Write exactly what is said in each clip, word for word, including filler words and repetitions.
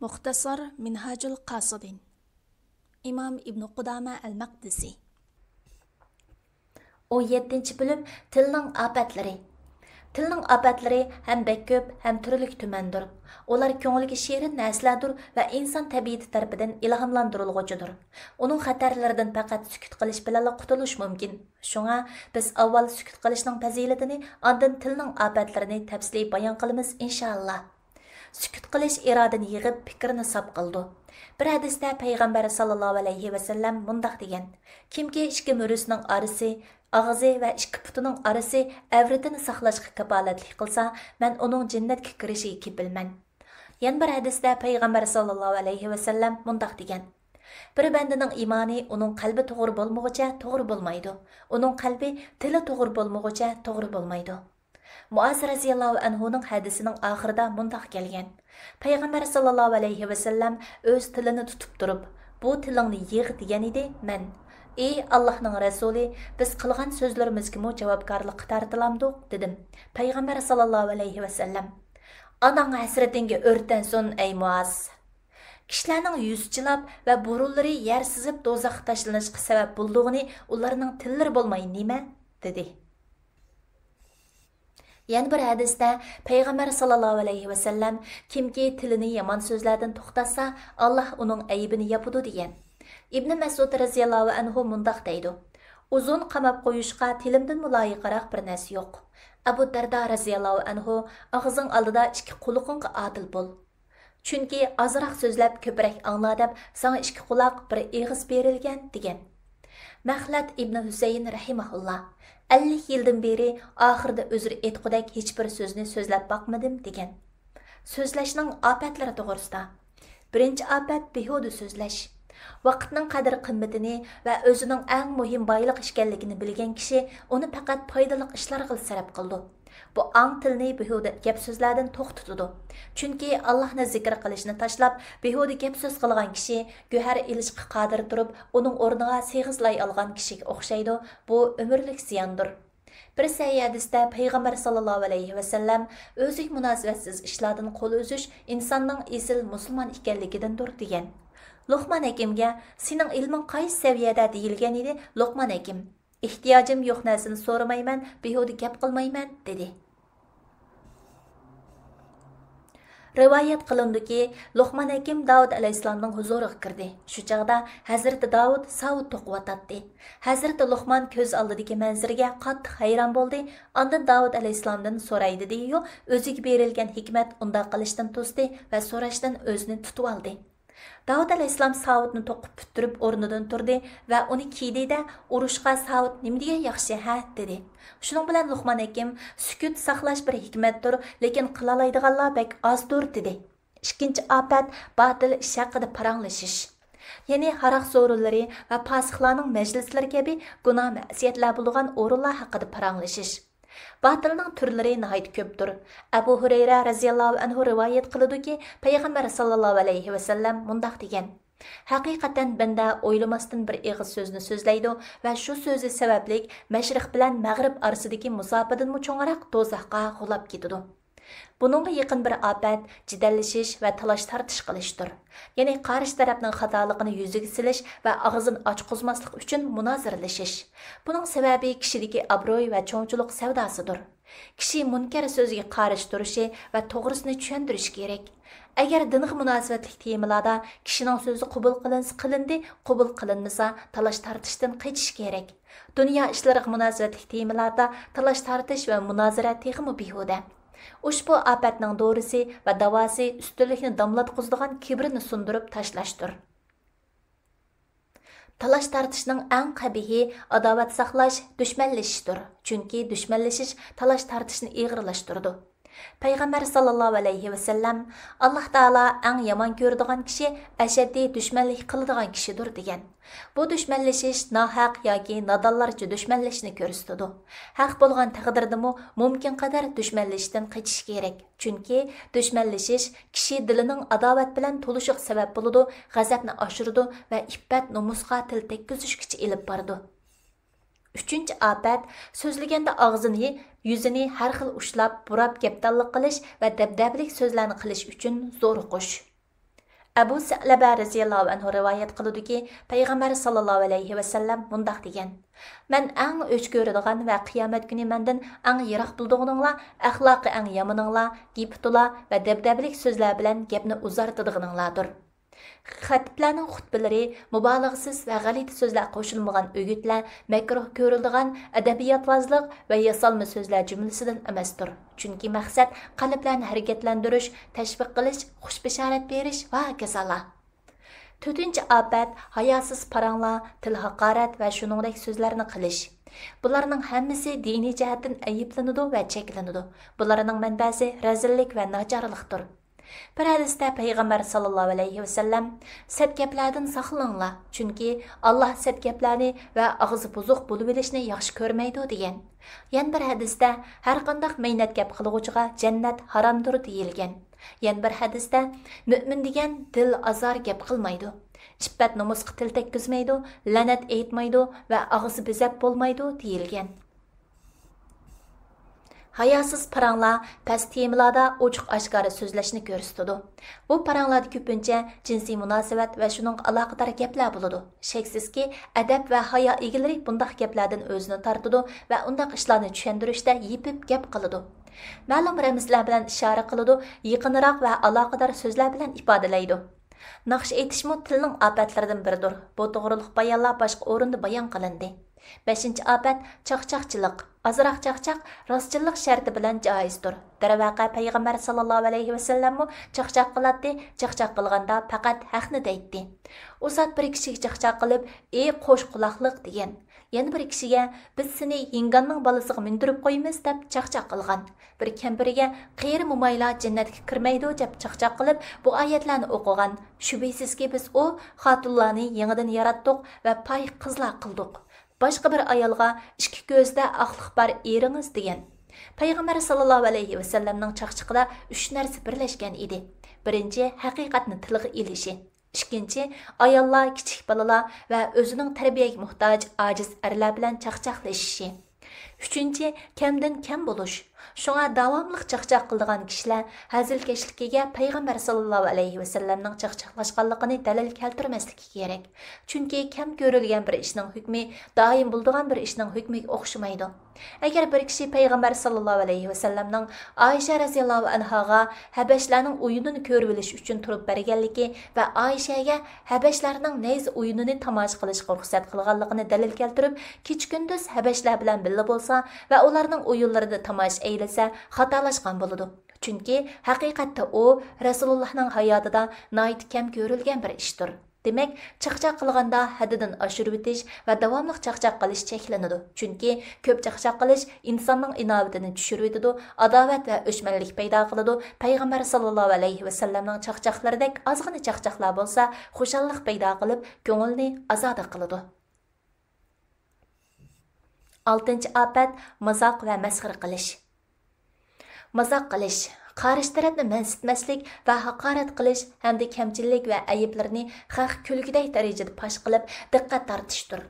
مۇختەسار مىنھاجۇل قاسىدىن. ئىمام ئىبنى قۇدامە ئەل مەقدىسى. ئون يەتتىنچى بۆلۈم. تىلنىڭ ئاپەتلىرى. تىلنىڭ ئاپەتلىرى ھەم بەك كۆپ، ھەم تۈرلۈك تۈمەندۇر. ئۇلار كۆڭۈلگە شېرىن نەرسىلەردۇر ۋە ئىنسان تەبىئىتى تەرىپىدىن ئىلھاملاندۇرۇلغۇچىدۇر. ئۇنىڭ خەتەرلىرىدىن پەقەت سۈكۈت قىلىش بىلەنلا قۇتۇلۇش مۇمكىن. شۇڭا بىز ئاۋۋال سۈكۈت قىلىشنىڭ پەزىلىتىنى، ئاندىن تىلنىڭ ئاپەتلىرىنى تەپسىلىي بايان قىلىمىز، ئىنشائاللا. سۈكۈت قىلىش ئىرادىنى يىغىپ، پىكىرنى ساپ قىلىدۇ. بىر ھەدىستە پەيغەمبەر ساللاللاھۇ ئەلەيھى ۋەسەللەم مۇنداق دېگەن: كىمكى ئىككى مۈرىسىنىڭ ئارىسى، ئاغزى ۋە ئىككى پۇتىنىڭ ئارىسى ئەۋرىتىنى ساقلاشقا كاپالەتلىك قىلسا، مەن ئۇنىڭ جەننەتكە كىرىشىگە كېپىلمەن. يەنە بىر ھەدىستە پەيغەمبەر ساللاللاھۇ ئەلەيھى ۋەسەللەم مۇنداق دېگەن: بىر بەندىنىڭ ئىمانى ئۇنىڭ قەلبى توغرا بولمىغۇچە توغرا بولمايدۇ. ئۇنىڭ قەلبى، تىلى توغرا بولمىغۇچە توغرا بولمايدۇ. مۇئاز رەزىياللاھۇ ئەنھۇنىڭ ھەدىسىنىڭ ئاخىرىدا مۇنداق كەلگەن: پەيغەمبەر ساللاللاھۇ ئەلەيھى ۋەسەللەم ئۆز تىلىنى تۇتۇپ تۇرۇپ، بۇ تىلىڭنى يىغ دېگەن ئىدى، مەن، ئى ئاللاھنىڭ رەسۇلى، بىز قىلغان سۆزلىرىمىزگىمۇ جاۋابكارلىققا تارتىلامدۇق؟ دېدىم. پەيغەمبەر ساللاللاھۇ ئەلەيھى ۋەسەللەم: ئاناڭ ھەسرىتىڭگە ئۆرتەنسۇن، ئەي مۇئاز! كىشىلەرنىڭ يۈزى چىلاپ ۋە بۇرۇنلىرى يەر سىزىپ دوزاخقا تاشلىنىشقا سەۋەب بولىدىغىنى ئۇلارنىڭ تىللىرى بولماي نېمە؟ دېدى. يەنە بىر ھەدىستە پەيغەمبەر ساللاللاھۇ ئەلەيھى ۋەسەللەم: كىمكى تىلىنى يامان سۆزلەردىن توختاتسا، ئاللاھ ئۇنىڭ ئەيىبىنى ياپىدۇ، دېگەن. ئىبنى مەسئۇد رەزىياللاھۇ ئەنھۇ مۇنداق دەيدۇ: ئۇزۇن قاماپ قويۇشقا تىلىمدىنمۇ لايىقىراق بىر نەرسە يوق. ئەبۇ دەردا رەزىياللاھۇ ئەنھۇ: ئاغزىڭ ئالدىدا ئىككى قۇلىقىڭغا ئادىل بول. چۈنكى ئازراق سۆزلەپ، كۆپرەك ئاڭلا دەپ ساڭا ئىككى قۇلاق، بىر ئېغىز بېرىلگەن، دېگەن. مەخلەت ئىبنى ھۈسەيىن رەھىمەھۇللا: ئەللىك يىلدىن بېرى ئاخىرىدا ئۆزرە ئېيتقۇدەك ھېچبىر سۆزنى سۆزلەپ باقمىدىم، دېگەن. سۆزلەشنىڭ ئاپەتلىرى توغرىسىدا. بىرىنچى ئاپەت، بىھۇدە سۆزلەش. ۋاقىتنىڭ قەدىر-قىممىتىنى ۋە ئۆزىنىڭ ئەڭ مۇھىم بايلىق ئىكەنلىكىنى بىلگەن كىشى ئۇنى پەقەت پايدىلىق ئىشلارغىلا سەرپ قىلىدۇ. بۇ ئاڭ تىلنى بىھۇدە گەپ-سۆزلەردىن توختىتىدۇ. چۈنكى ئاللاھنى زىكىر قىلىشنى تاشلاپ، بىھۇدە گەپ-سۆز قىلغان كىشى گۆھەر ئېلىشقا قادىر تۇرۇپ، ئۇنىڭ ئورنىغا سېغىز لاي ئالغان كىشىگە ئوخشايدۇ. بۇ ئۆمۈرلۈك زىياندۇر. بىر سەھىھ ھەدىستە پەيغەمبەر ساللاللاھۇ ئەلەيھى ۋەسەللەم: ئۆزىگە مۇناسىۋەتسىز ئىشلاردىن قول ئۈزۈش ئىنساننىڭ ئېسىل مۇسۇلمان ئىكەنلىكىدىندۇر، دېگەن. لوقمان ھەكىمگە: سېنىڭ ئىلمىڭ قايسى سەۋىيەدە؟ دېيىلگەن ئىدى. لوقمان ھەكىم: ئېھتىياجىم يوق نەرسىنى سورىمايمەن، بىھۇدە گەپ قىلمايمەن، دېدى. رىۋايەت قىلىنىدۇكى، لوقمان ھەكىم داۋۇت ئەلەيھىسسالامنىڭ ھۇزۇرىغا كىردى. شۇ چاغدا ھەزرىتى داۋۇت ساۋۇت توقۇۋاتاتتى. ھەزرىتى لوقمان كۆز ئالدىدىكى مەنزىرىگە قاتتىق ھەيران بولدى. ئاندىن داۋۇت ئەلەيھىسسالامدىن سوراي دېدى-يۇ، ئۆزىگە بېرىلگەن ھېكمەت ئۇنداق قىلىشتىن توستى ۋە سوراشتىن ئۆزىنى تۇتۇۋالدى. داۋۇت ئەلەيھىسسالام ساۋۇتنى توقۇپ پۈتتۈرۈپ ئورنىدىن تۇردى ۋە ئۇنى كىيدى-دە، ئۇرۇشقا ساۋۇت نېمە دېگەن ياخشى، ھە؟ دېدى. شۇنىڭ بىلەن لوقمان ھەكىم سۈكۈت ساقلاش بىر ھېكمەتتۇر، لېكىن قىلالايدىغانلار بەك ئازدۇر، دېدى. ئىككىنچى ئاپەت، باتىل ئىش ھەققىدە پاراڭلىشىش. يەنى ھاراق سورۇنلىرى ۋە پاسىقلارنىڭ مەجلىسلىرى كەبى گۇناھ مەسىيەتلەر بولىدىغان ئورۇنلار ھەققىدە پاراڭلىشىش. باتىلنىڭ تۈرلىرى ناھايىتى كۆپتۇر. ئەبۇ ھۇرەيرە رەزىياللاھۇ ئەنھۇ رىۋايەت قىلىدۇكى، پەيغەمبەر ساللاللاھۇ ئەلەيھى ۋەسەللەم مۇنداق دېگەن: ھەقىقەتەن بەندە ئويلىماستىن بىر ئېغىز سۆزنى سۆزلەيدۇ ۋە شۇ سۆزى سەۋەبلىك مەشرىق بىلەن مەغرىب ئارىسىدىكى مۇساپىدىنمۇ چوڭراق دوزاخقا غۇلاپ كېتىدۇ. بۇنىڭغا يېقىن بىر ئاپەت جېدەللىشىش ۋە تالاش-تارتىش قىلىشتۇر. يەنى قارشى تەرەپنىڭ خاتالىقىنى يۈزىگە سېلىش ۋە ئاغزىنى ئاچقۇزماسلىق ئۈچۈن مۇنازىرىلىشىش. بۇنىڭ سەۋەبى كىشىدىكى ئابرۇي ۋە چوڭچىلىق سەۋداسىدۇر. كىشى مۇنكەر سۆزىگە قارشى تۇرۇشى ۋە توغرىسىنى چۈشەندۈرۈشى كېرەك. ئەگەر دىنغا مۇناسىۋەتلىك تېمىلاردا كىشىنىڭ سۆزى قوبۇل قىلىنسا قىلىندى، قوبۇل قىلىنمىسا تالاش-تارتىشتىن قېچىش كېرەك. دۇنيا ئىشلىرىغا مۇناسىۋەتلىك تېمىلاردا تالاش-تارتىش ۋە مۇنازىرە تېخىمۇ بىھۇدە. ئۇشبۇ ئاپەتنىڭ دورىسى ۋە داۋاسى ئۈستۈنلۈكنى داملاتقۇزىدىغان كىبىرنى سۇندۇرۇپ تاشلاشتۇر. تالاش-تارتىشنىڭ ئەڭ قەبىھى ئاداۋەت ساقلاش، دۈشمەنلىشىشتۇر. چۈنكى دۈشمەنلىشىش تالاش-تارتىشنى ئېغىرلاشتۇرىدۇ. پەيغەمبەر ساللاللاھۇ ئەلەيھى ۋەسەللەم، ئاللاھ تائالا ئەڭ يامان كۆرىدىغان كىشى ئەشەددىي دۈشمەنلىك قىلىدىغان كىشىدۇر، دېگەن. بۇ دۈشمەنلىشىش ناھەق ياكى نادانلارچە دۈشمەنلەشنى كۆرسىتىدۇ. ھەق بولغان تەقدىردىمۇ مۇمكىن قەدەر دۈشمەنلىشىشتىن قېچىش كېرەك. چۈنكى دۈشمەنلىشىش كىشى دىلىنىڭ ئاداۋەت بىلەن تولۇشىغا سەۋەب بولىدۇ، غەزەپنى ئاشۇرىدۇ ۋە ئىپپەت-نومۇسقا تىل تەگكۈزۈشكىچە ئېلىپ بارىدۇ. ئۈچىنچى ئاپەت، سۆزلىگەندە ئاغزىنى، يۈزىنى ھەر خىل ئۇچلاپ، بۇراپ گەپدانلىق قىلىش ۋە دەبدەبىلىك سۆزلەرنى قىلىش ئۈچۈن زورۇقۇش. ئەبۇ سەلەبە رەزىياللاھۇ ئەنھۇ رىۋايەت قىلىدۇكى، پەيغەمبەر ساللاللاھۇ ئەلەيھى ۋەسەللەم مۇنداق دېگەن: مەن ئەڭ ئۆچ كۆرىدىغان ۋە قىيامەت كۈنى مەندىن ئەڭ يىراق بىلىدىغىنىڭلار، ئەخلاقى ئەڭ يامىنىڭلار، گېپى تولا ۋە دەبدەبىلىك سۆزلەر بىلەن گەپنى ئۇزارتىدىغىنىڭلاردۇر. خەتىپلەرنىڭ خۇتبىلىرى مۇبالىغىسىز ۋە غەلىتە سۆزلەر قوشۇلمىغان ئۆگۈتلەر، مەكرۇھ كۆرۈلىدىغان ئەدەبىياتۋازلىق ۋە ياسالما سۆزلەر جۈملىسىدىن ئەمەستۇر. چۈنكى مەقسەت قەلبلەرنى ھەرىكەتلەندۈرۈش، تەشۋىق قىلىش، خۇش بېشارەت بېرىش ۋە ھاكازالار. تۆتىنچى ئاپەت، ھاياسىز پاراڭلار، تىل ھاقارەت ۋە شۇنىڭدەك سۆزلەرنى قىلىش. بۇلارنىڭ ھەممىسى دىنىي جەھەتتىن ئەيىبلىنىدۇ ۋە چەكلىنىدۇ. بۇلارنىڭ مەنبەسى رەزىللىك ۋە ناچارلىقتۇر. بىر ھەدىستە پەيغەمبەر ساللاللاھۇ ئەلەيھى ۋەسەللەم، سەت گەپلەردىن ساقلىنىڭلار، چۈنكى ئاللاھ سەت گەپلەرنى ۋە ئاغزى بۇزۇق بولۇۋېلىشنى ياخشى كۆرمەيدۇ، دېگەن. يەنە بىر ھەدىستە، ھەرقانداق مەينەت گەپ قىلغۇچىغا جەننەت ھارامدۇر، دېيىلگەن. يەنە بىر ھەدىستە، مۆمىن دېگەن دىل ئازار گەپ قىلمايدۇ، ئىپپەت نومۇسقا تىل تەگكۈزمەيدۇ، لەنەت ئېيتمايدۇ ۋە ئاغزى بېزەپ بولمايدۇ، دېيىلگەن. ھاياسىز پاراڭلار پەس تېمىلاردا ئوچۇق ئاشكارا سۆزلەشنى كۆرسىتىدۇ. بۇ پاراڭلاردا كۆپىنچە جىنسىي مۇناسىۋەت ۋە شۇنىڭغا ئالاقىدار گەپلەر بولىدۇ. شەكسىزكى، ئەدەپ ۋە ھايا ئىگىلىرى بۇنداق گەپلەردىن ئۆزىنى تارتىدۇ ۋە ئۇنداق ئىشلارنى چۈشەندۈرۈشتە يېپىپ گەپ قىلىدۇ. مەلۇم رەمزلەر بىلەن ئىشارە قىلىدۇ، يېقىنراق ۋە ئالاقىدار سۆزلەر بىلەن ئىپادىلەيدۇ. ناخشا ئېيتىشمۇ تىلنىڭ ئاپەتلىرىدىن بىرىدۇر. بۇ توغرىلىق بايانلار باشقا ئورۇندا بايان قىلىندى. بەشىنچى ئاپەت، چاقچاقچىلىق. ئازراق چاقچاق راستچىللىق شەرتى بىلەن جائىزدۇر. دەرۋەقە، پەيغەمبەر ساللاللاھۇ ئەلەيھى ۋەسەللەممۇ چاقچاق قىلاتتى، چاقچاق قىلغاندا پەقەت ھەقنى دەيتتى. ئۇ زات بىر كىشىگە چاقچاق قىلىپ، ئى قوش قۇلاقلىق، دېگەن. يەنە بىر كىشىگە، بىز سېنى ھىڭگاننىڭ بالىسىغا مىندۈرۈپ قويىمىز، دەپ چاقچاق قىلغان. بىر كەمپىرگە، قېرى مومايلار جەننەتكە كىرمەيدۇ، دەپ چاقچاق قىلىپ، بۇ ئايەتلەرنى ئوقۇغان. شۈبھىسىزكى، بىز ئۇ خاتۇنلارنى يېڭىدىن ياراتتۇق ۋە پايىق قىزلار قىلدۇق. باشقا بىر ئايالغا، ئىككى كۆزىدە ئاقلىق بار ئېرىڭىز، دېگەن. پەيغەمبەر ساللاللاھۇ ئەلەيھى ۋەسەللەمنىڭ چاقچىقىدا ئۈچ نەرسە بىرلەشكەن ئىدى. بىرىنچى، ھەقىقەتنى تىلغا ئېلىشى. ئىككىنچى، ئاياللار، كىچىك بالىلار ۋە ئۆزىنىڭ تەربىيەگە موھتاج، ئاجىز ئەرلەر بىلەن چاقچاقلىشىشى. ئۈچىنچى، كەمدىن كەم بولۇش. شۇڭا داۋاملىق چاقچاق قىلىدىغان كىشىلەر ھەزىلكەشلىكىگە پەيغەمبەر ساللاللاھۇ ئەلەيھى ۋەسەللەمنىڭ چاقچاقلاشقانلىقىنى دەلىل كەلتۈرمەسلىكى كېرەك. چۈنكى كەم كۆرۈلگەن بىر ئىشنىڭ ھۆكمى دائىم بولىدىغان بىر ئىشنىڭ ھۆكمىگە ئوخشىمايدۇ. ئەگەر بىر كىشى پەيغەمبەر ساللاللاھۇ ئەلەيھى ۋەسەللەمنىڭ ئائىشە رەزىياللاھۇ ئەنھاغا ھەبەشلەرنىڭ ئويۇنىنى كۆرۈۋېلىش ئۈچۈن تۇرۇپ بەرگەنلىكى ۋە ئائىشەگە ھەبەشلەرنىڭ نەيزە ئويۇنىنى تاماشا قىلىشقا رۇخسەت قىلغانلىقىنى دەلىل كەلتۈرۈپ، كېچە-كۈندۈز ھەبەشلەر بىلەن بىللە بولسا ۋە ئۇلارنىڭ ئويۇنلىرىدا تاماشا ئەيلىسە، خاتالاشقان بولىدۇ. چۈنكى ھەقىقەتتە ئۇ رەسۇلۇللاھنىڭ ھاياتىدا ناھايىتى كەم كۆرۈلگەن بىر ئىشتۇر. دېمەك، چاقچاق قىلغاندا ھەددىدىن ئاشۇرۇۋېتىش ۋە داۋاملىق چاقچاق قىلىش چەكلىنىدۇ. چۈنكى كۆپ چاقچاق قىلىش ئىنساننىڭ ئىناۋىتىنى چۈشۈرۈۋېتىدۇ، ئاداۋەت ۋە ئۆچمەنلىك پەيدا قىلىدۇ. پەيغەمبەر ساللاللاھۇ ئەلەيھى ۋەسەللەمنىڭ چاقچاقلىرىدەك ئازغىنە چاقچاقلار بولسا، خۇشاللىق پەيدا قىلىپ، كۆڭۈلنى ئازادە قىلىدۇ. ئالتىنچى ئاپەت، مازاق ۋە مەسخىرە قىلىش. مازاق قىلىش، قارشى تەرەپنى مەنسىتمەسلىك ۋە ھاقارەت قىلىش ھەمدە كەمچىللىك ۋە ئەيىبلىرىنى خەق كۈلكىدەك دەرىجىدە پاش قىلىپ، دىققەت تارتىشتۇر.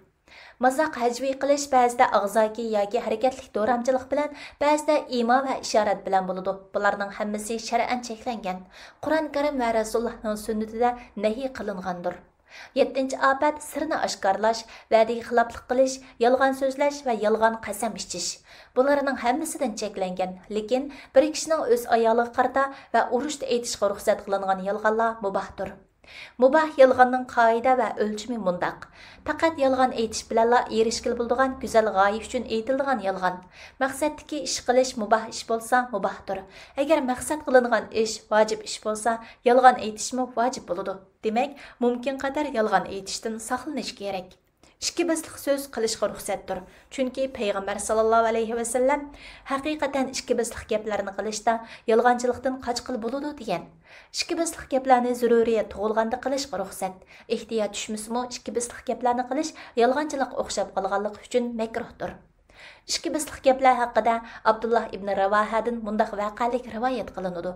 مازاق ھەجۋىي قىلىش بەزىدە ئاغزاكى ياكى ھەرىكەتلىك دورامچىلىق بىلەن، بەزىدە ئىما ۋە ئىشارەت بىلەن بولىدۇ. بۇلارنىڭ ھەممىسى شەرئەن چەكلەنگەن، قۇرئان كەرىم ۋە رەسۇلۇللاھنىڭ سۈننىتىدە نەھي قىلىنغاندۇر. يەتتىنچى ئاپەت، سىرنى ئاشكارىلاش، ۋەدىگە خىلاپلىق قىلىش، يالغان سۆزلەش ۋە يالغان قەسەم ئىچىش. بۇلارنىڭ ھەممىسىدىن چەكلەنگەن، لېكىن بىر كىشىنىڭ ئۆز ئايالىغا قارىتا ۋە ئۇرۇشتا ئېيتىشقا رۇخسەت قىلىنغان يالغانلار مۇباھتۇر. مۇباھ يالغاننىڭ قائىدە ۋە ئۆلچىمى مۇنداق: پەقەت يالغان ئېيتىش بىلەنلا ئېرىشكىلى بولىدىغان گۈزەل غايە ئۈچۈن ئېيتىلىدىغان يالغان. مەقسەتتىكى ئىش قىلىش مۇباھ ئىش بولسا مۇباھتۇر. ئەگەر مەقسەت قىلىنغان ئىش ۋاجىپ ئىش بولسا، يالغان ئېيتىشمۇ ۋاجىپ بولىدۇ. دېمەك، مۇمكىن قەدەر يالغان ئېيتىشتىن ساقلىنىش كېرەك. ئىككى بېسىقلىق سۆز قىلىشقا رۇخسەتتۇر، چۈنكى پەيغەمبەر ساللاللاھۇ ئەلەيھى ۋەسەللەم ھەقىقەتەن ئىككى بېسىقلىق گەپلەرنى قىلىشتا يالغانچىلىقتىن قاچقىلى بولىدۇ دېگەن. ئىككى بېسىقلىق گەپلەرنى زۆرۈرىيەت تۇغۇلغاندا قىلىشقا رۇخسەت. ئېھتىيات چۈشمىسىمۇ، ئىككى بېسىقلىق گەپلەرنى قىلىش يالغانچىلىققا ئوخشاپ قالغانلىقى ئۈچۈن مەكرۇھتۇر. ئىككى بېسىقلىق گەپلەر ھەققىدە ئابدۇللاھ ئىبنى راۋاھەدىن مۇنداق ۋەقەلىك رىۋايەت قىلىنىدۇ.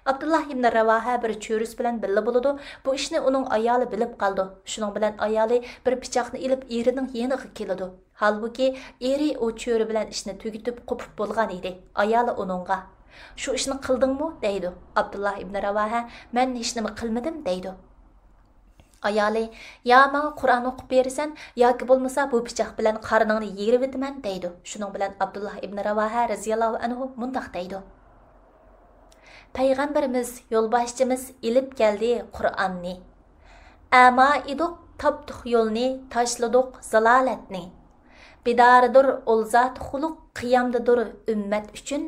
ئابدۇللاھ ئىبنى راۋاھە بىر چۆرىسى بىلەن بىللە بولىدۇ. بۇ ئىشنى ئۇنىڭ ئايالى بىلىپ قالىدۇ. شۇنىڭ بىلەن ئايالى بىر پىچاقنى ئېلىپ ئېرىنىڭ يېنىغا كېلىدۇ. ھالبۇكى، ئېرى ئۇ چۆرە بىلەن ئىشنى تۈگىتىپ قوپۇپ بولغان ئىدى. ئايالى ئۇنىڭغا، شۇ ئىشنى قىلدىڭمۇ؟ دەيدۇ. ئابدۇللاھ ئىبنى راۋاھە، مەن ھېچنېمە قىلمىدىم، دەيدۇ. ئايالى، يا ماڭا قۇرئان ئوقۇپ بېرىسەن، ياكى بولمىسا بۇ پىچاق بىلەن قارنىڭنى يېرىۋېتىمەن دەيدۇ. شۇنىڭ بىلەن ئابدۇللا ئىبن راۋاھە رەزىياللاھۇ ئەنھۇ مۇنداق دەيدۇ: پەيغەمبىرىمىز، يولباشچىمىز ئېلىپ كەلدى قۇرئاننى. ئەما ئىدۇق، تاپتۇق يولنى، تاشلىدۇق زالالەتنى. بىداردۇر ئول زاتى خۇلۇق، قىيامدىدۇر ئۈممەت ئۈچۈن.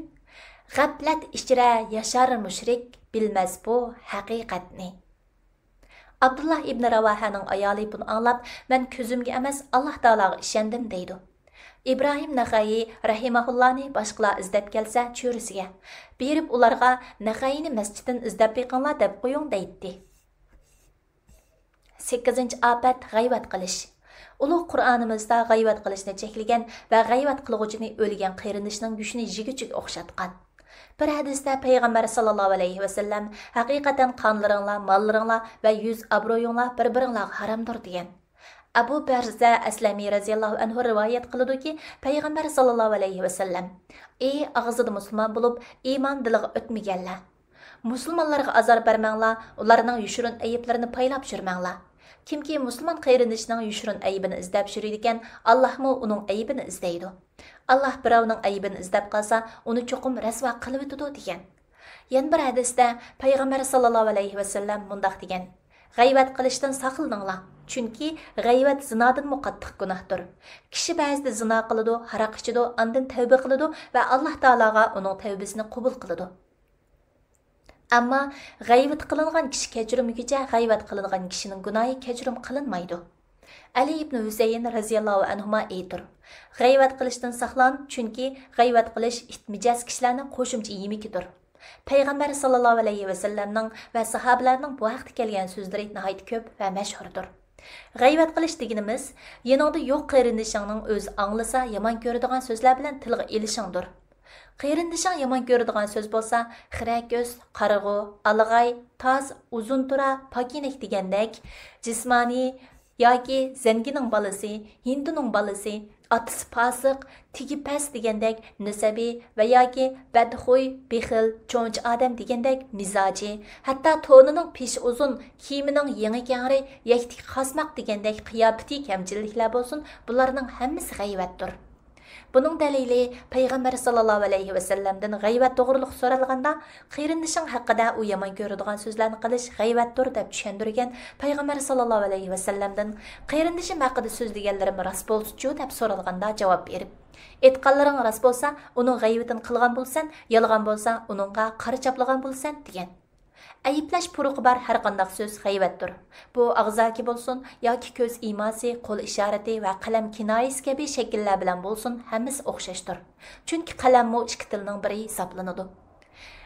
غەپلەت ئىچرە ياشار مۇشرىك، بىلمەس بۇ ھەقىقەتنى. ئابدۇللا ئىبن راۋاھەنىڭ ئايالى بۇنى ئاڭلاپ، مەن كۆزۈمگە ئەمەس، ئاللاھ تائالاغا ئىشەندىم دەيدۇ. ئىبراھىم نەخەئىي رەھىمەھۇللانى باشقىلار ئىزدەپ كەلسە چۆرىسىگە، بېرىپ ئۇلارغا نەخەئىينى مەسچىتتىن ئىزدەپ بېقىڭلار دەپ قويۇڭ دەيتتى. سەككىزىنچى ئاپەت، غەيۋەت قىلىش. ئۇلۇغ قۇرئانىمىزدا غەيۋەت قىلىشنى چەكلىگەن ۋە غەيۋەت قىلغۇچىنى ئۆلگەن قېرىندىشىنىڭ گۆشىنى يېگۈچىگە ئوخشاتقان. بىر ھەدىستە پەيغەمبەر ساللاللاھۇ ئەلەيھى ۋەسەللەم، ھەقىقەتەن قانلىرىڭلار، ماللىرىڭلار ۋە يۈز ئابرۇيۇڭلار بىر بىرىڭلارغا ھارامدۇر دېگەن. ئەبۇ بەرزە ئەسلەمى رەزىياللاھۇ ئەنھۇ رىۋايەت قىلىدۇكى، پەيغەمبەر ساللاللاھۇ ئەلەيھى ۋەسەللەم، ئى ئاغزىدا مۇسۇلمان بولۇپ، ئىمان دىلىغا ئۆتمىگەنلەر، مۇسۇلمانلارغا ئازار بەرمەڭلار، ئۇلارنىڭ يوشۇرۇن ئەيىبلىرىنى پايلاپ يۈرمەڭلار. كىمكى مۇسۇلمان قېرىندىشىنىڭ يوشۇرۇن ئەيىبىنى ئىزدەپ يۈرىدىكەن، ئاللاھمۇ ئۇنىڭ ئەيىبىنى ئىزدەيدۇ. ئاللاھ بىراۋنىڭ ئەيىبىنى ئىزدەپ قالسا، ئۇنى چوقۇم رەسۋا قىلىۋېتىدۇ دېگەن. يەنە بىر ھەدىستە پەيغەمبەر ساللاللاھۇ ئەلەيھى ۋەسەللەم مۇنداق دېگەن، غەيۋەت قىلىشتىن ساقلىنىڭلار، چۈنكى غەيۋەت زىنادىنمۇ قاتتىق گۇناھتۇر. كىشى بەزىدە زىنا قىلىدۇ، ھاراق ئىچىدۇ، ئاندىن تەۋبە قىلىدۇ ۋە ئاللاھ تائالاغا ئۇنىڭ تەۋبىسىنى قوبۇل قىلىدۇ. ئەمما غەيۋىتى قىلىنغان كىشى كەچۈرمىگۈچە، غەيۋەت قىلىنغان كىشىنىڭ گۇناھى كەچۈرۈم قىلىنمايدۇ. ئەلى ئىبنى ھۈسەيىن رەزىياللاھۇ ئەنھۇما ئېيتۇر، غەيۋەت قىلىشتىن ساقلان، چۈنكى غەيۋەت قىلىش ئىت مىجەز كىشىلەرنىڭ قوشۇمچە يېمىكىدۇر. پەيغەمبەر ساللاللاھۇ ئەلەيھى ۋەسەللەمنىڭ ۋە ساھابىلەرنىڭ بۇ ھەقتە كەلگەن سۆزلىرى ناھايىتى كۆپ ۋە مەشھۇردۇر. غەيۋەت قىلىش دېگىنىمىز، يېنىڭدا يوق قېرىندىشىڭنىڭ ئۆزى ئاڭلىسا يامان كۆرىدىغان سۆزلەر بىلەن تىلغا ئېلىشىڭدۇر. قېرىندىشىڭ يامان كۆرىدىغان سۆز بولسا، خىرە كۆز، قارىغۇ، ئالىغاي، تاز، ئۇزۇن تۇرا، پاكىنەك دېگەندەك، جىسمانىي ياكى زەنگىنىڭ بالىسى، ھىندۇنىڭ بالىسى، ئاتىسى پاسىق، تېگى پەس دېگەندەك نەسەبى ۋە ياكى بەدخۇي، بېخىل، چوڭچە ئادەم دېگەندەك مىزاجى، ھەتتا تونىنىڭ پېشى ئۇزۇن، كىيىمىنىڭ يېڭى كەڭرى، يەكتىكى قاسماق دېگەندەك قىياپىتى كەمچىللىكلەر بولسۇن، بۇلارنىڭ ھەممىسى غەيۋەتتۇر. بۇنىڭ دەلىلى، پەيغەمبەر ساللاللاھۇ ئەلەيھى ۋەسەللەمدىن غەيۋەت توغرۇلۇق سورالغاندا، قېرىندىشىڭ ھەققىدە ئۇ يامان كۆرىدىغان سۆزلەرنى قىلىش غەيۋەتتۇر دەپ چۈشەندۈرگەن پەيغەمبەر ساللاللاھۇ ئەلەيھى ۋەسەللەمدىن، قېرىندىشىم ھەققىدە سۆزلىگەنلىرىم راست بولسىچۇ دەپ سورالغاندا جاۋاب بېرىپ، ئېيتقانلىرىڭ راست بولسا، ئۇنىڭ غەيۋىتىنى قىلغان بولىسەن، يالغان بولسا، ئۇنىڭغا قارا چاپلىغان بولىسەن، دېگەن. ئەيىبلەش پۇرىقى بار ھەرقانداق سۆز غەيۋەتتۇر. بۇ ئاغزاكى بولسۇن ياكى كۆز ئىماسى، قول ئىشارىتى ۋە قەلەم كىنايىسى كەبى شەكىللەر بىلەن بولسۇن، ھەممىسى ئوخشاشتۇر. چۈنكى قەلەممۇ ئىككى تىلنىڭ بىرى ھېسابلىنىدۇ.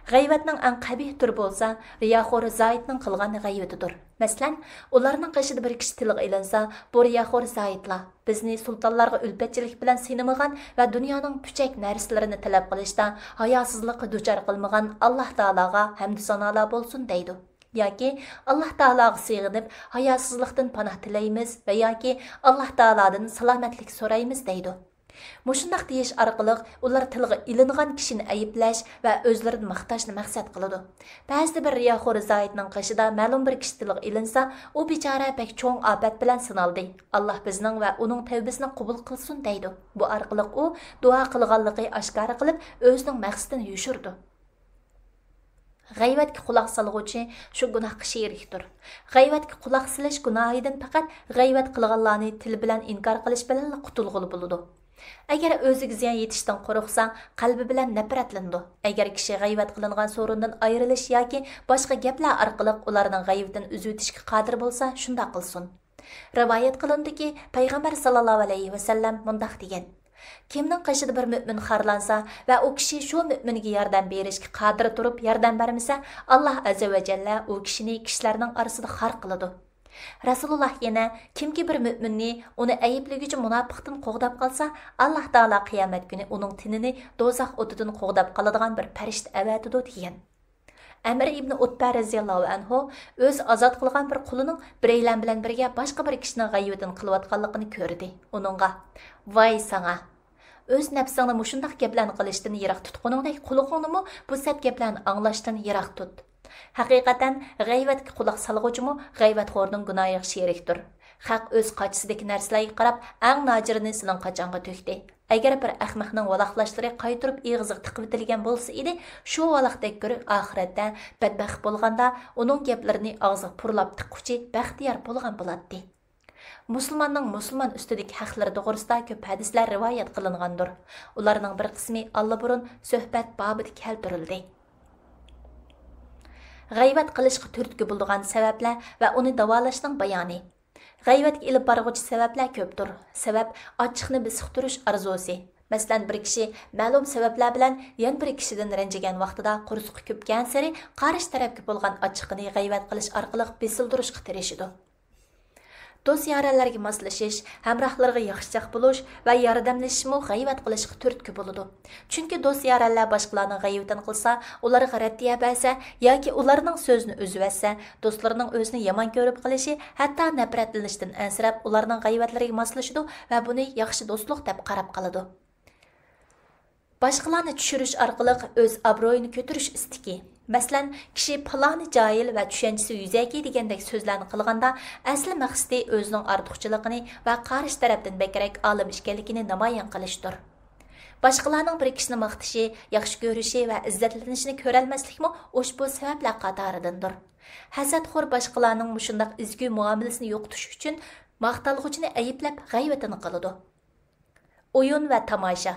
غەيۋەتنىڭ ئەڭ قەبىھ تۈرى بولسا، رىياخور زاھىتنىڭ قىلغان غەيۋىتىدۇر. مەسىلەن، ئۇلارنىڭ قېشىدا بىر كىشى تىلغا ئېلىنسا، بۇ رىياخور زاھىتلار، بىزنى سۇلتانلارغا ئۈلپەتچىلىك بىلەن سىنىمىغان ۋە دۇنيانىڭ پۈچەك نەرسىلىرىنى تەلەپ قىلىشتا ھاياسىزلىققا دۇچار قىلمىغان ئاللاھ تائالاغا ھەمدۇ سانالار بولسۇن دەيدۇ. ياكى ئاللاھ تائالاغا سېغىنىپ، ھاياسىزلىقتىن پاناھ تىلەيمىز ۋە ياكى ئاللاھ تائالادىن سالامەتلىك سورايمىز دەيدۇ. مۇشۇنداق دېيىش ئارقىلىق ئۇلار تىلغا ئېلىنغان كىشىنى ئەيىبلەش ۋە ئۆزلىرىنى ماختاشنى مەقسەت قىلىدۇ. بەزىدە بىر رىياخور زاھىتنىڭ قېشىدا مەلۇم بىر كىشى تىلغا ئېلىنسا، ئۇ بىچارە بەك چوڭ ئاپەت بىلەن سىنالدى. ئاللاھ بىزنىڭ ۋە ئۇنىڭ تەۋبىسىنى قوبۇل قىلسۇن دەيدۇ. بۇ ئارقىلىق ئۇ دۇئا قىلغانلىقى ئاشكارا قىلىپ، ئۆزىنىڭ مەقسىتىنى يوشۇرىدۇ. غەيۋەتكە قۇلاق سالغۇچى شۇ گۇناھقا شېرىكتۇر. غەيۋەتكە قۇلاق سېلىش گۇناھىدىن پەقەت غەيۋەت قىلغانلارنى تىل بىلەن ئىنكار قىلىش بىلەنلا قۇتۇلغىلى بولىدۇ. ئەگەر ئۆزىگە زىيان يېتىشتىن قورقسا، قەلبى بىلەن نەپرەتلىنىدۇ. ئەگەر كىشى غەيۋەت قىلىنغان سورۇندىن ئايرىلىش ياكى باشقا گەپلەر ئارقىلىق ئۇلارنىڭ غەيۋىتىنى ئۈزۈۋېتىشكە قادىر بولسا، شۇنداق قىلسۇن. رىۋايەت قىلىنىدۇكى، پەيغەمبەر ساللاللاھۇ ئەلەيھى ۋەسەللەم مۇنداق دېگەن، كىمنىڭ قېشىدا بىر مۆمىن خارلانسا ۋە ئۇ كىشى شۇ مۆمىنگە ياردەم بېرىشكە قادىر تۇرۇپ ياردەم بەرمىسە، ئاللاھ ئەززە ۋە جەللە ئۇ كىشىنى كىشىلەرنىڭ ئارىسىدا خار قىلىدۇ. رەسۇلۇللاھ يەنە، كىمكى بىر مۆمىننى ئۇنى ئەيىبلىگۈچى مۇناپىقتىن قوغداپ قالسا، ئاللاھ تائالا قىيامەت كۈنى ئۇنىڭ تېنىنى دوزاخ ئوتىدىن قوغداپ قالىدىغان بىر پەرىشتە ئەۋەتىدۇ، دېگەن. ئەمىر ئىبنى ئۇتبە رەزىياللاھۇ ئەنھۇ ئۆزى ئازاد قىلغان بىر قۇلىنىڭ بىرەيلەن بىلەن بىرگە باشقا بىر كىشىنىڭ غەيۋىتىنى قىلىۋاتقانلىقىنى كۆردى. ئۇنىڭغا، ۋاي ساڭا! ئۆز نەپسىڭنى مۇشۇنداق گەپلەرنى قىلىشتىن يىراق تۇتقىنىڭدەك، قۇلىقىڭنىمۇ بۇ سەت گەپلەرنى ئاڭلاشتىن يىراق تۇت. ھەقىقەتەن، غەيۋەتكە قۇلاق سالغۇچىمۇ غەيۋەتخورنىڭ گۇناھىغا شېرىكتۇر. خەق ئۆز قاچىسىدىكى نەرسىلەرگە قاراپ، ئەڭ ناجىرىنى سىلىڭ قاچانغا تۆكتى. ئەگەر بىر ئەخمەقنىڭ ۋالاقلاشلىرى قايتۇرۇپ ئېغىزىغا تىقىۋېتىلگەن بولسا ئىدى، شۇ ۋالاقتەك كۆرۈك ئاخىرەتتە بەدبەخت بولغاندا، ئۇنىڭ گەپلىرىنى ئاغزىغا پۇرلاپ تىققۇچى بەختىيار بولغان بولاتتى. مۇسۇلماننىڭ مۇسۇلمان ئۈستىدىكى ھەقلىرى توغرىسىدا كۆپ ھەدىسلەر رىۋايەت قىلىنغاندۇر. ئۇلارنىڭ بىر قىسمى ئاللىبۇرۇن سۆھبەت بابىدا كەلتۈرۈلدى. غەيۋەت قىلىشقا تۈرتكە بولىدىغان سەۋەبلەر ۋە ئۇنى داۋالاشنىڭ بايانى. غەيۋەتكە ئېلىپ بارغۇچى سەۋەبلەر كۆپتۇر. سەۋەب، ئاچچىقنى بېسىقتۇرۇش ئارزۇسى. مەسىلەن، بىر كىشى مەلۇم سەۋەبلەر بىلەن يەنە بىر كىشىدىن رەنجىگەن ۋاقتىدا، قورسىقى كۆپكەنسېرى قارشى تەرەپكە بولغان ئاچچىقىنى غەيۋەت قىلىش ئارقىلىق بېسىلدۇرۇشقا تىرىشىدۇ. دوست-يارەنلەرگە ماسلىشىش، ھەمراھلىرىغا ياخشىچاق بولۇش ۋە ياردەملىشىشمۇ غەيۋەت قىلىشقا تۈرتكە بولىدۇ. چۈنكى دوست-يارەنلەر باشقىلارنىڭ غەيۋىتىنى قىلسا، ئۇلارغا رەددىيە بەرسە ياكى ئۇلارنىڭ سۆزىنى ئۈزۈۋەتسە، دوستلىرىنىڭ ئۆزىنى يامان كۆرۈپ قېلىشى، ھەتتا نەپرەتلىنىشتىن ئەنسىرەپ، ئۇلارنىڭ غەيۋەتلىرىگە ماسلىشىدۇ ۋە بۇنى ياخشى دوستلۇق دەپ قاراپ قالىدۇ. باشقىلارنى چۈشۈرۈش ئارقىلىق ئۆز ئابرۇيىنى كۆتۈرۈش ئىستىكى. مەسىلەن، كىشى پالانى جاھىل ۋە چۈشەنچىسى يۈزەكى دېگەندەك سۆزلەرنى قىلغاندا، ئەسلى مەقسىتى ئۆزىنىڭ ئارتۇقچىلىقىنى ۋە قارشى تەرەپتىن بەكرەك ئالىم ئىكەنلىكىنى نامايان قىلىشتۇر. باشقىلارنىڭ بىر كىشىنى ماختىشى، ياخشى كۆرۈشى ۋە ئىززەتلىنىشىنى كۆرەلمەسلىكمۇ ئۇشبۇ سەۋەبلەر قاتارىدىندۇر. ھەسەتخور باشقىلارنىڭ مۇشۇنداق ئىزچىل مۇئامىلىسىنى يوقىتىش ئۈچۈن ماختالغۇچىنى ئەيىبلەپ غەيۋىتىنى قىلىدۇ. ئويۇن ۋە تاماشا.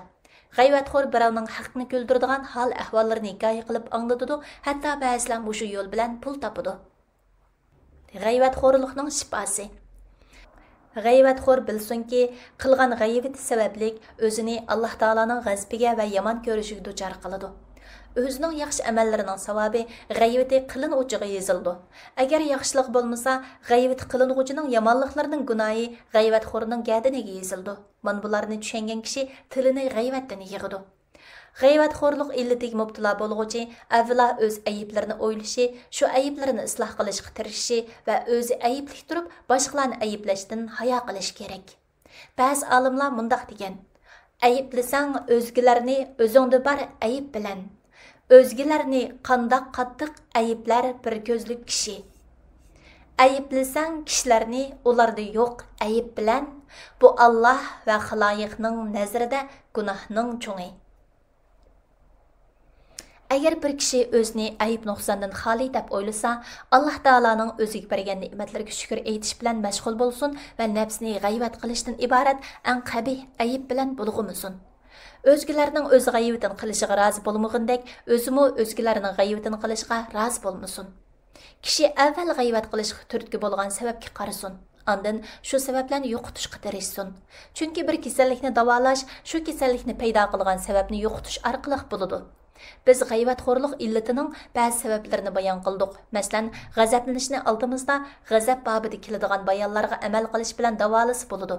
غەيۋەتخور بىراۋنىڭ ھەقنى كۈلدۈرىدىغان ھال-ئەھۋاللىرىنى ھېكايە قىلىپ ئاڭلىتىدۇ، ھەتتا بەزىلەر مۇشۇ يول بىلەن پۇل تاپىدۇ. غەيۋەتخورلۇقنىڭ شىپاسى. غەيۋەتخور بىلسۇنكى، قىلغان غەيۋىتى سەۋەبلىك ئۆزىنى ئاللاھ تائالانىڭ غەزىپىگە ۋە يامان كۆرۈشىگە دۇچار قىلىدۇ. ئۆزىنىڭ ياخشى ئەمەللىرىنىڭ ساۋابى غەيۋىتى قىلىنغۇچىغا يېزىلىدۇ. ئەگەر ياخشىلىقى بولمىسا، غەيۋىتى قىلىنغۇچىنىڭ يامانلىقلىرىنىڭ گۇناھى غەيۋەتخورنىڭ گەدىنىگە يېزىلىدۇ. مانا بۇلارنى چۈشەنگەن كىشى تىلىنى غەيۋەتتىن يىغىدۇ. غەيۋەتخورلۇق ئىللىتىگە مۇپتىلا بولغۇچى ئەۋۋەلا ئۆز ئەيىبلىرىنى ئويلىشى، شۇ ئەيىبلىرىنى ئىسلاھ قىلىشقا تىرىشىشى ۋە ئۆزى ئەيىبلىك تۇرۇپ باشقىلارنى ئەيىبلەشتىن ھايا قىلىشى كېرەك. بەزى ئالىملار مۇنداق دېگەن: ئەيىبلىسەڭ ئۆزگىلەرنى، ئۆزۈڭدە بار ئەيىب بىلەن. ئۆزگىلەرنى قانداق قاتتىق ئەيىبلەر بىر كۆزلۈك كىشى. ئەيىبلىسەڭ كىشىلەرنى ئۇلاردا يوق ئەيىب بىلەن، بۇ ئاللاھ ۋە خالايىقنىڭ نەزىرىدە گۇناھنىڭ چوڭى. ئەگەر بىر كىشى ئۆزىنى ئەيىب-نۇقساندىن خالىي دەپ ئويلىسا، ئاللاھ تائالانىڭ ئۆزىگە بەرگەن نېمەتلىرىگە شۈكۈر ئېيتىش بىلەن مەشغۇل بولسۇن ۋە نەپسىنى غەيۋەت قىلىشتىن ئىبارەت ئەڭ قەبىھ ئەيىب بىلەن بۇلغىمىسۇن. ئۆزگىلەرنىڭ ئۆز غەيۋىتىنى قىلىشىغا رازى بولمىغىنىدەك، ئۆزىمۇ ئۆزگىلەرنىڭ غەيۋىتىنى قىلىشىغا رازى بولمىسۇن. كىشى ئەۋۋەل غەيۋەت قىلىشقا تۈرتكە بولغان سەۋەبكە قارىسۇن، ئاندىن شۇ سەۋەبلەرنى يوقىتىشقا تىرىشسۇن. چۈنكى بىر كېسەللىكنى داۋالاش شۇ كېسەللىكنى پەيدا قىلغان سەۋەبنى يوقىتىش ئارقىلىق بولىدۇ. بىز غەيۋەتخورلۇق ئىللىتىنىڭ بەزى سەۋەبلىرىنى بايان قىلدۇق. مەسىلەن، غەزەپلىنىشنى ئالدىمىزدا غەزەپ بابىدا كېلىدىغان بايانلارغا ئەمەل قىلىش بىلەن داۋالىسا بولىدۇ.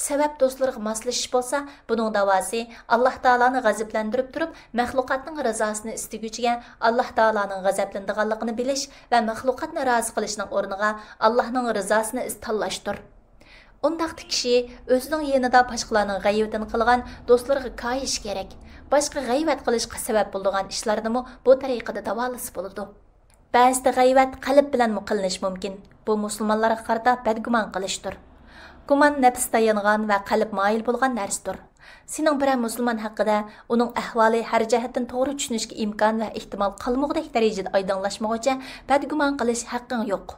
سەۋەب دوستلىرىغا ماسلىشىش بولسا، بۇنىڭ داۋاسى ئاللاھ تائالانى غەزەپلەندۈرۈپ تۇرۇپ، مەخلۇقاتنىڭ رىزاسىنى ئىستىگۈچىگە ئاللاھ تائالانىڭ غەزەپلىنىدىغانلىقىنى بىلىش ۋە مەخلۇقاتنى رازى قىلىشنىڭ ئورنىغا ئاللاھنىڭ رىزاسىنى ئىز-، تاللاشتۇر. ئۇنداقتا كىشى ئۆزىنىڭ يېنىدا باشقىلارنىڭ غەيۋىتىنى قىلغان دوستلىرىغا كايىشى كېرەك. باشقا غەيۋەت قىلىشقا سەۋەب بولىدىغان ئىشلارنىمۇ بۇ تەرىقىدە داۋالىسا بولىدۇ. بەزىدە غەيۋەت قەلب بىلەنمۇ قىلىنىشى مۇمكىن. بۇ مۇسۇلمانلارغا قارىتا بەدگۇمان قىلىشتۇر. گۇمان نەپس تايانغان ۋە قەلب مايىل بولغان نەرسىدۇر. سېنىڭ بىرەر مۇسۇلمان ھەققىدە ئۇنىڭ ئەھۋالى ھەر جەھەتتىن توغرا چۈشىنىشكە ئىمكان ۋە ئېھتىمال قالمىغۇدەك دەرىجىدە ئايدىڭلاشمىغۇچە بەدگۇمان قىلىش ھەققىڭ يوق.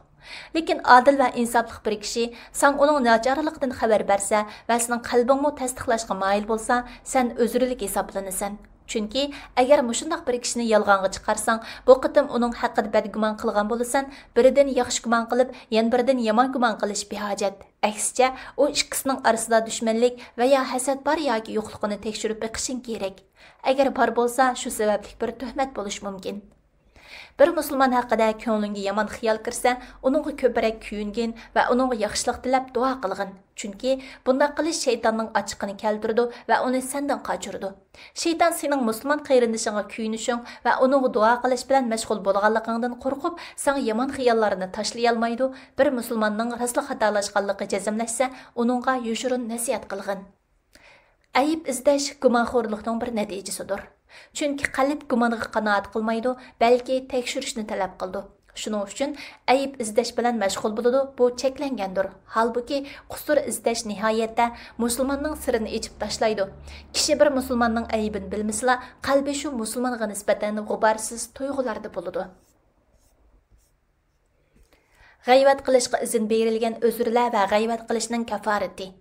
لېكىن ئادىل ۋە ئىنساپلىق بىر كىشى ساڭا ئۇنىڭ ناچارلىقىدىن خەۋەر بەرسە ۋە سېنىڭ قەلبىڭمۇ تەستىقلاشقا مايىل بولسا، سەن ئۆزرىلىك ھېسابلىنىسەن. چۈنكى ئەگەر مۇشۇنداق بىر كىشىنى يالغانغا چىقارساڭ، بۇ قېتىم ئۇنىڭ ھەققىدە بەدگۇمان قىلغان بولىسەن، بىرىدىن ياخشى گۇمان قىلىپ، يەنە بىرىدىن يامان گۇمان قىلىش بىھاجەت. ئەكسىچە، ئۇ ئىككىسىنىڭ ئارىسىدا دۈشمەنلىك ۋە يا ھەسەت بار ياكى يوقلۇقىنى تەكشۈرۈپ بېقىشىڭ كېرەك. ئەگەر بار بولسا، شۇ سەۋەبلىك بىر تۆھمەت بولۇشى مۇمكىن. بىر مۇسۇلمان ھەققىدە كۆڭلۈڭگە يامان خىيال كىرسە، ئۇنىڭغا كۆپرەك كۆيۈنگىن ۋە ئۇنىڭغا ياخشىلىق تىلەپ دۇئا قىلغىن. چۈنكى بۇنداق قىلىش شەيتاننىڭ ئاچچىقىنى كەلتۈرىدۇ ۋە ئۇنى سەندىن قاچۇرىدۇ. شەيتان سېنىڭ مۇسۇلمان قېرىندىشىڭغا كۆيۈنۈشۈڭ ۋە ئۇنىڭغا دۇئا قىلىش بىلەن مەشغۇل بولغانلىقىڭدىن قورقۇپ، ساڭا يامان خىياللارنى تاشلىيالمايدۇ. بىر مۇسۇلماننىڭ راستلا خاتالاشقانلىقى جەزملەشسە، ئۇنىڭغا يوشۇرۇن نەسىھەت قىلغىن. ئەيىب ئىزدەش گۇمانخورلۇقنىڭ بىر نەتىجىسىدۇر. چۈنكى قەلب گۇمانغا قانائەت قىلمايدۇ، بەلكى تەكشۈرۈشنى تەلەپ قىلىدۇ. شۇنىڭ ئۈچۈن ئەيىب ئىزدەش بىلەن مەشغۇل بولىدۇ، بۇ چەكلەنگەندۇر. ھالبۇكى، قۇسۇر ئىزدەش نىھايەتتە مۇسۇلماننىڭ سىرىنى ئېچىپ تاشلايدۇ. كىشى بىر مۇسۇلماننىڭ ئەيىبىنى بىلمىسىلا، قەلبى شۇ مۇسۇلمانغا نىسبەتەن غۇبارسىز تۇيغۇلاردا بولىدۇ. غەيۋەت قىلىشقا ئىزىن بېرىلگەن ئۆزرىلەر ۋە غەيۋەت قىلىشنىڭ كاپارىتى.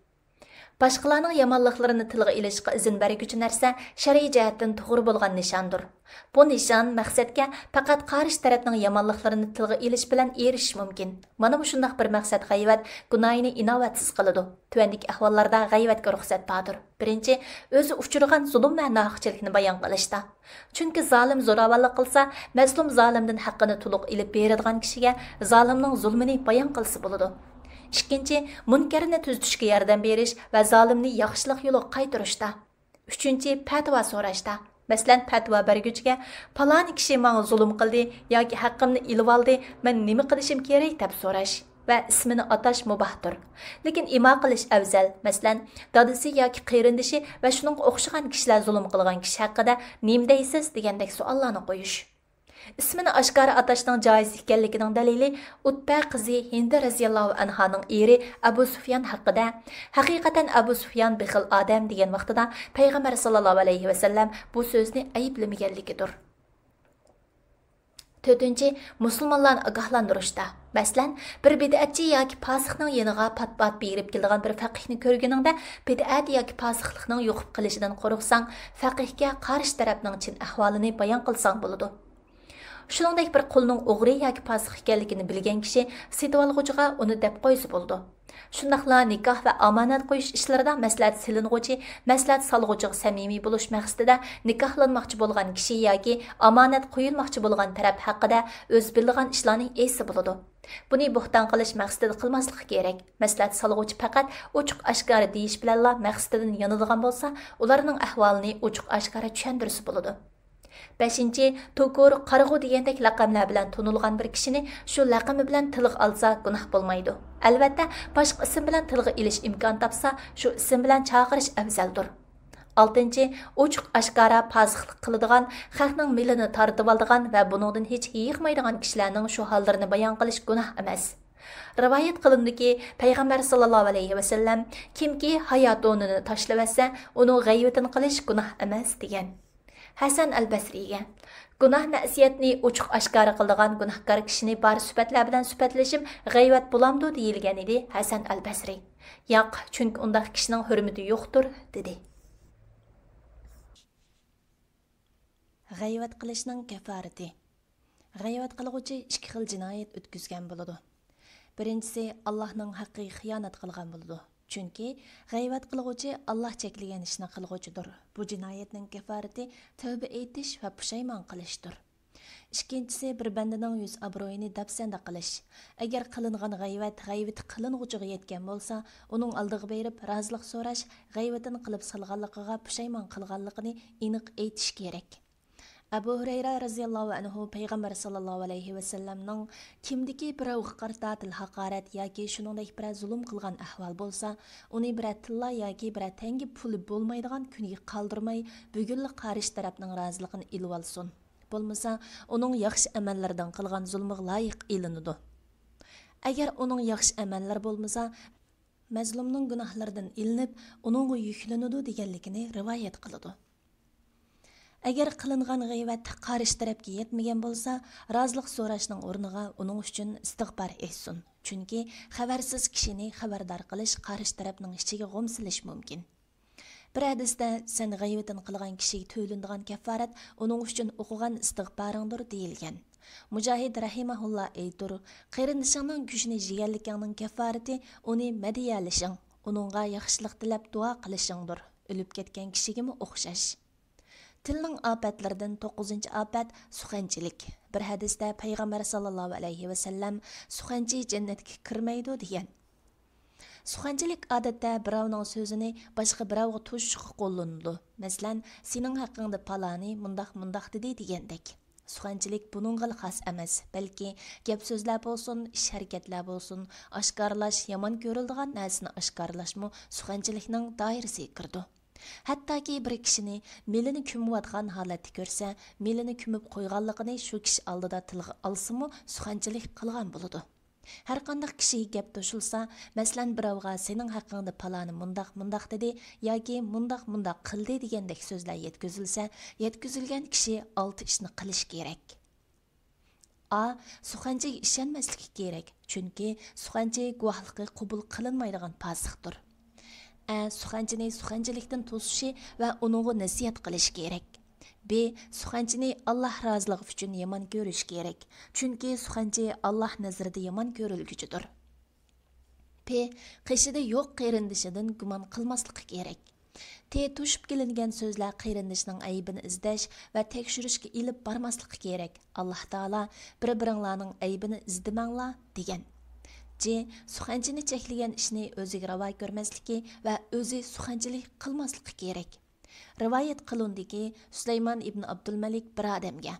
باشقىلارنىڭ يامانلىقلىرىنى تىلغا ئېلىشقا ئىزىن بەرگۈچى نەرسە شەرئىي جەھەتتىن توغرا بولغان نىشاندۇر. بۇ نىشان، مەقسەتكە پەقەت قارشى تەرەپنىڭ يامانلىقلىرىنى تىلغا ئېلىش بىلەن ئېرىشىش مۇمكىن. مانا مۇشۇنداق بىر مەقسەت غەيۋەت گۇناھىنى ئىناۋەتسىز قىلىدۇ. تۆۋەندىكى ئەھۋاللاردا غەيۋەتكە رۇخسەت باردۇر. بىرىنچى، ئۆزى ئۇچرىغان زۇلۇم ۋە ناھەقچىلىكنى بايان قىلىشتا. چۈنكى زالىم زوراۋانلىق قىلسا، مەزلۇم زالىمدىن ھەققىنى تولۇق ئېلىپ بېرىدىغان كىشىگە زالىمنىڭ زۇلمىنى بايان قىلسا بولىدۇ. ئىككىنچى، مۇنكەرنى تۈزىتىشكە ياردەم بېرىش ۋە زالىمنى ياخشىلىق يولىغا قايتۇرۇشتا. ئۈچىنچى، پەتىۋا سوراشتا. مەسىلەن، پەتىۋا بەرگۈچىگە، پالانى كىشى ماڭا زۇلۇم قىلدى ياكى ھەققىمنى ئېلىۋالدى، مەن نېمە قىلىشىم كېرەك، دەپ سوراش ۋە ئىسمىنى ئاتاش مۇباھتۇر. لېكىن ئىما قىلىش ئەۋزەل. مەسىلەن، دادىسى ياكى قېرىندىشى ۋە شۇنىڭغا ئوخشىغان كىشىلەر زۇلۇم قىلغان كىشى ھەققىدە نېمە دەيسىز؟ دېگەندەك سوئاللارنى قويۇش. ئىسمىنى ئاشكارا ئاتاشنىڭ جائىز ئىكەنلىكىنىڭ دەلىلى ئۇتبە قىزى ھىندى رەزىياللاھۇ ئەنھانىڭ ئېرى ئەبۇ سۇفيان ھەققىدە، ھەقىقەتەن ئەبۇ سۇفيان بېخىل ئادەم، دېگەن ۋاقتىدا پەيغەمبەر ساللاللاھۇ ئەلەيھى ۋەسەللەم بۇ سۆزنى ئەيىبلىمىگەنلىكىدۇر. تۆتىنچى، مۇسۇلمانلارنى ئاگاھلاندۇرۇشتا. مەسىلەن، بىر بىدئەتچى ياكى پاسىقنىڭ يېنىغا پات-پات بېرىپ كېلىدىغان بىر فەقىھنى كۆرگىنىڭدە، بىدئەت ياكى پاسىقلىقنىڭ يۇقۇپ قېلىشىدىن قورقساڭ، فەقىھكە قارشى تەرەپنىڭ چىن ئەھۋالىنى بايان قىلساڭ بولىدۇ. شۇنىڭدەك بىر قۇلنىڭ ئوغرى ياكى پاسىق ئىكەنلىكىنى بىلگەن كىشى سېتىۋالغۇچىغا ئۇنى دەپ قويسا بولىدۇ. شۇنداقلا نىكاھ ۋە ئامانەت قويۇش ئىشلىرىدا مەسلىھەت سېلىنغۇچى مەسلىھەت سالغۇچىغا سەمىمىي بولۇش مەقسىتىدە نىكاھلانماقچى بولغان كىشى ياكى ئامانەت قويۇلماقچى بولغان تەرەپ ھەققىدە ئۆزى بىلىدىغان ئىشلارنى ئېيتسا بولىدۇ. بۇنى بوھتان قىلىش مەقسىتىدە قىلماسلىق كېرەك. مەسلىھەت سالغۇچى پەقەت ئوچۇق ئاشكارا دېيىش بىلەنلا مەقسىتىدىن يانىدىغان بولسا، ئۇلارنىڭ ئەھۋالىنى ئوچۇق ئاشكارا چۈشەندۈرسە بولىدۇ. بەشىنچى، توكۇر، قارىغۇ دېگەندەك لەقەملەر بىلەن تونۇلغان بىر كىشىنى شۇ لەقىمى بىلەن تىلغا ئالسا گۇناھ بولمايدۇ. ئەلۋەتتە، باشقا ئىسىم بىلەن تىلغا ئېلىش ئىمكان تاپسا، شۇ ئىسىم بىلەن چاقىرىش ئەۋزەلدۇر. ئالتىنچى، ئوچۇق ئاشكارا پاسىقلىق قىلىدىغان، خەقنىڭ مېلىنى تارتىۋالىدىغان ۋە بۇنىڭدىن ھېچ ھېيىقمايدىغان كىشىلەرنىڭ شۇ ھاللىرىنى بايان قىلىش گۇناھ ئەمەس. رىۋايەت قىلىنىدۇكى، پەيغەمبەر ساللاللاھۇ ئەلەيھى ۋەسەللەم، كىمكى ھايا تونىنى تاشلىۋەتسە، ئۇنىڭ غەيۋىتىنى قىلىش گۇناھ ئەمەس، دېگەن. ھەسەن ئەل بەسرىگە، گۇناھ مەسىيەتنى ئوچۇق ئاشكارا قىلىدىغان گۇناھكار كىشىنى بار سۈپەتلەر بىلەن سۈپەتلىشىم غەيۋەت بولامدۇ؟ دېيىلگەن ئىدى. ھەسەن ئەل بەسرى، ياق، چۈنكى ئۇنداق كىشىنىڭ ھۆرمىتى يوقتۇر، دېدى. غەيۋەت قىلىشنىڭ كەفارىتى. غەيۋەت قىلغۇچى ئىككى خىل جىنايەت ئۆتكۈزگەن بولىدۇ. بىرىنچىسى، ئاللاھنىڭ ھەققىگە خىيانەت قىلغان بولىدۇ. چۈنكى غەيۋەت قىلغۇچى ئاللاھ چەكلىگەن ئىشنى قىلغۇچىدۇر. بۇ جىنايەتنىڭ كەفارىتى تەۋبە ئېيتىش ۋە پۇشايمان قىلىشتۇر. ئىككىنچىسى، بىر بەندىنىڭ يۈز ئابرۇيىنى دەپسەندە قىلىش. ئەگەر قىلىنغان غەيۋەت غەيۋىتى قىلىنغۇچىغا يەتكەن بولسا، ئۇنىڭ ئالدىغا بېرىپ رازىلىق سوراش، غەيۋىتىنى قىلىپ سالغانلىقىغا پۇشايمان قىلغانلىقىنى ئېنىق ئېيتىش كېرەك. ئەبۇ ھۇرەيرە رەزىياللاھۇ ئەنھۇ پەيغەمبەر ساللاللاھۇ ئەلەيھى ۋەسەللەمنىڭ، كىمدىكى بىراۋغا قارىتا تىل ھاقارەت ياكى شۇنىڭدەك بىرەر زۇلۇم قىلغان ئەھۋال بولسا، ئۇنى بىرەر تىللا ياكى بىرەر تەڭگە پۇلى بولمايدىغان كۈنگە قالدۇرماي، بۈگۈنلا قارشى تەرەپنىڭ رازىلىقىنى ئېلىۋالسۇن. بولمىسا، ئۇنىڭ ياخشى ئەمەللىرىدىن قىلغان زۇلمىغا لايىق ئېلىنىدۇ. ئەگەر ئۇنىڭ ياخشى ئەمەللىرى بولمىسا، مەزلۇمنىڭ گۇناھلىرىدىن ئېلىنىپ، ئۇنىڭغا يۈكلىنىدۇ دېگەنلىكىنى رىۋايەت قىلىدۇ. ئەگەر قىلىنغان غەيۋەت قارشى تەرەپكە يەتمىگەن بولسا، رازىلىق سوراشنىڭ ئورنىغا ئۇنىڭ ئۈچۈن ئىستىغپار ئېيتسۇن. چۈنكى خەۋەرسىز كىشىنى خەۋەردار قىلىش قارشى تەرەپنىڭ ئىچىگە غۇم سېلىش مۇمكىن. بىر ھەدىستە، سەن غەيۋىتىنى قىلغان كىشىگە تۆلىنىدىغان كەففارەت ئۇنىڭ ئۈچۈن ئوقۇغان ئىستىغپارىڭدۇر، دېيىلگەن. مۇجاھىد رەھىمەھۇللا ئېيتۇر، قېرىندىشىڭنىڭ گۆشىنى يېگەنلىكىڭنىڭ كەففارىتى ئۇنى مەدھىيەلىشىڭ، ئۇنىڭغا ياخشىلىق تىلەپ دۇئا قىلىشىڭدۇر، ئۆلۈپ كەتكەن كىشىگىمۇ ئوخشاش. تىلنىڭ ئاپەتلىرىدىن توققۇزىنچى ئاپەت سۇخەنچىلىك. بىر ھەدىستە پەيغەمبەر ساللاللاھۇ ئەلەيھى ۋەسەللەم، سۇخەنچى جەننەتكە كىرمەيدۇ، دېگەن. سۇخەنچىلىك ئادەتتە بىراۋنىڭ سۆزىنى باشقا بىراۋغا توشۇشقا قوللىنىدۇ. مەسىلەن، سېنىڭ ھەققىڭدە پالانى مۇنداق مۇنداق دېدى دېگەندەك. سۇخەنچىلىك بۇنىڭغىلا خاس ئەمەس، بەلكى گەپ سۆزلەر بولسۇن، ئىش ھەرىكەتلەر بولسۇن، ئاشكارىلاش، يامان كۆرۈلىدىغان نەرسىنى ئاشكارىلاشمۇ سۇخەنچىلىكنىڭ دائىرىسىگە كىرىدۇ. ھەتتاكى بىر كىشىنى مېلىنى كۆمۈۋاتقان ھالەتتە كۆرسە، مېلىنى كۆمۈپ قويغانلىقىنى شۇ كىشى ئالدىدا تىلغا ئالسىمۇ، سۇخەنچىلىك قىلغان بولىدۇ. ھەرقانداق كىشىگە گەپ توشۇلسا، مەسىلەن، بىراۋغا «سېنىڭ ھەققىڭدە پالانى مۇنداق، مۇنداق دېدى» ياكى «مۇنداق، مۇنداق قىلدى» دېگەندەك سۆزلەر يەتكۈزۈلسە، يەتكۈزۈلگەن كىشى ئالتە ئىشنى قىلىشى كېرەك. ئا، سۇخەنچىگە ئىشەنمەسلىكى كېرەك، چۈنكى سۇخەنچى گۇۋاھلىقى قوبۇل قىلىنمايدىغان پاسىقتۇر. ئە، سۇخەنچىنى سۇخەنچىلىكتىن توسۇشى ۋە ئۇنىڭغا نەسىھەت قىلىشى كېرەك. ب، سۇخەنچىنى ئاللاھ رازىلىقى ئۈچۈن يامان كۆرۈشى كېرەك، چۈنكى سۇخەنچى ئاللاھ نەزىرىدە يامان كۆرۈلگۈچىدۇر. پ، قېشىدا يوق قېرىندىشىدىن گۇمان قىلماسلىقى كېرەك. ت، توشۇپ كېلىنگەن سۆزلەر قېرىندىشنىڭ ئەيىبىنى ئىزدەش ۋە تەكشۈرۈشكە ئېلىپ بارماسلىقى كېرەك. ئاللاھ تائالا «بىر-بىرىڭلارنىڭ ئەيىبىنى ئىزدىمەڭلار» دېگەن. ج، سۇخەنچىنى چەكلىگەن ئىشنى ئۆزىگە راۋا كۆرمەسلىكى ۋە ئۆزى سۇخەنچىلىك قىلماسلىقى كېرەك. رىۋايەت قىلىندىكى، سۇلايمان ئىبن ئابدۇلمەلىك بىر ئادەمگە،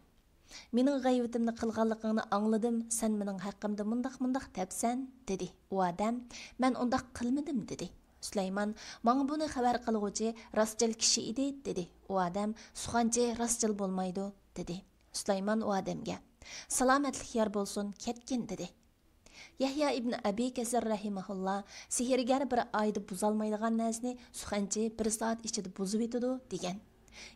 «مېنىڭ غەيۋىتىمنى قىلغانلىقىڭنى ئاڭلىدىم، سەن مېنىڭ ھەققىمدە مۇنداق، مۇنداق دەپسەن» دېدى. ئۇ ئادەم، «مەن ئۇنداق قىلمىدىم» دېدى. سۇلايمان، «ماڭا بۇنى خەۋەر قىلغۇچى راستچىل كىشى ئىدى» دېدى. ئۇ ئادەم، «سۇخەنچى راستچىل بولمايدۇ» دېدى. سۇلايمان ئۇ ئادەمگە، «سالامەتلىك يار بولسۇن، كەتكىن» دېدى. يەھيا ئىبن ئەبى كەسىر رەھىمەھۇللا، سېھىرگەر بىر ئايدا بۇزالمايدىغان نەرسىنى سۇخەنچى بىر سائەت ئىچىدە بۇزۇۋېتىدۇ، دېگەن.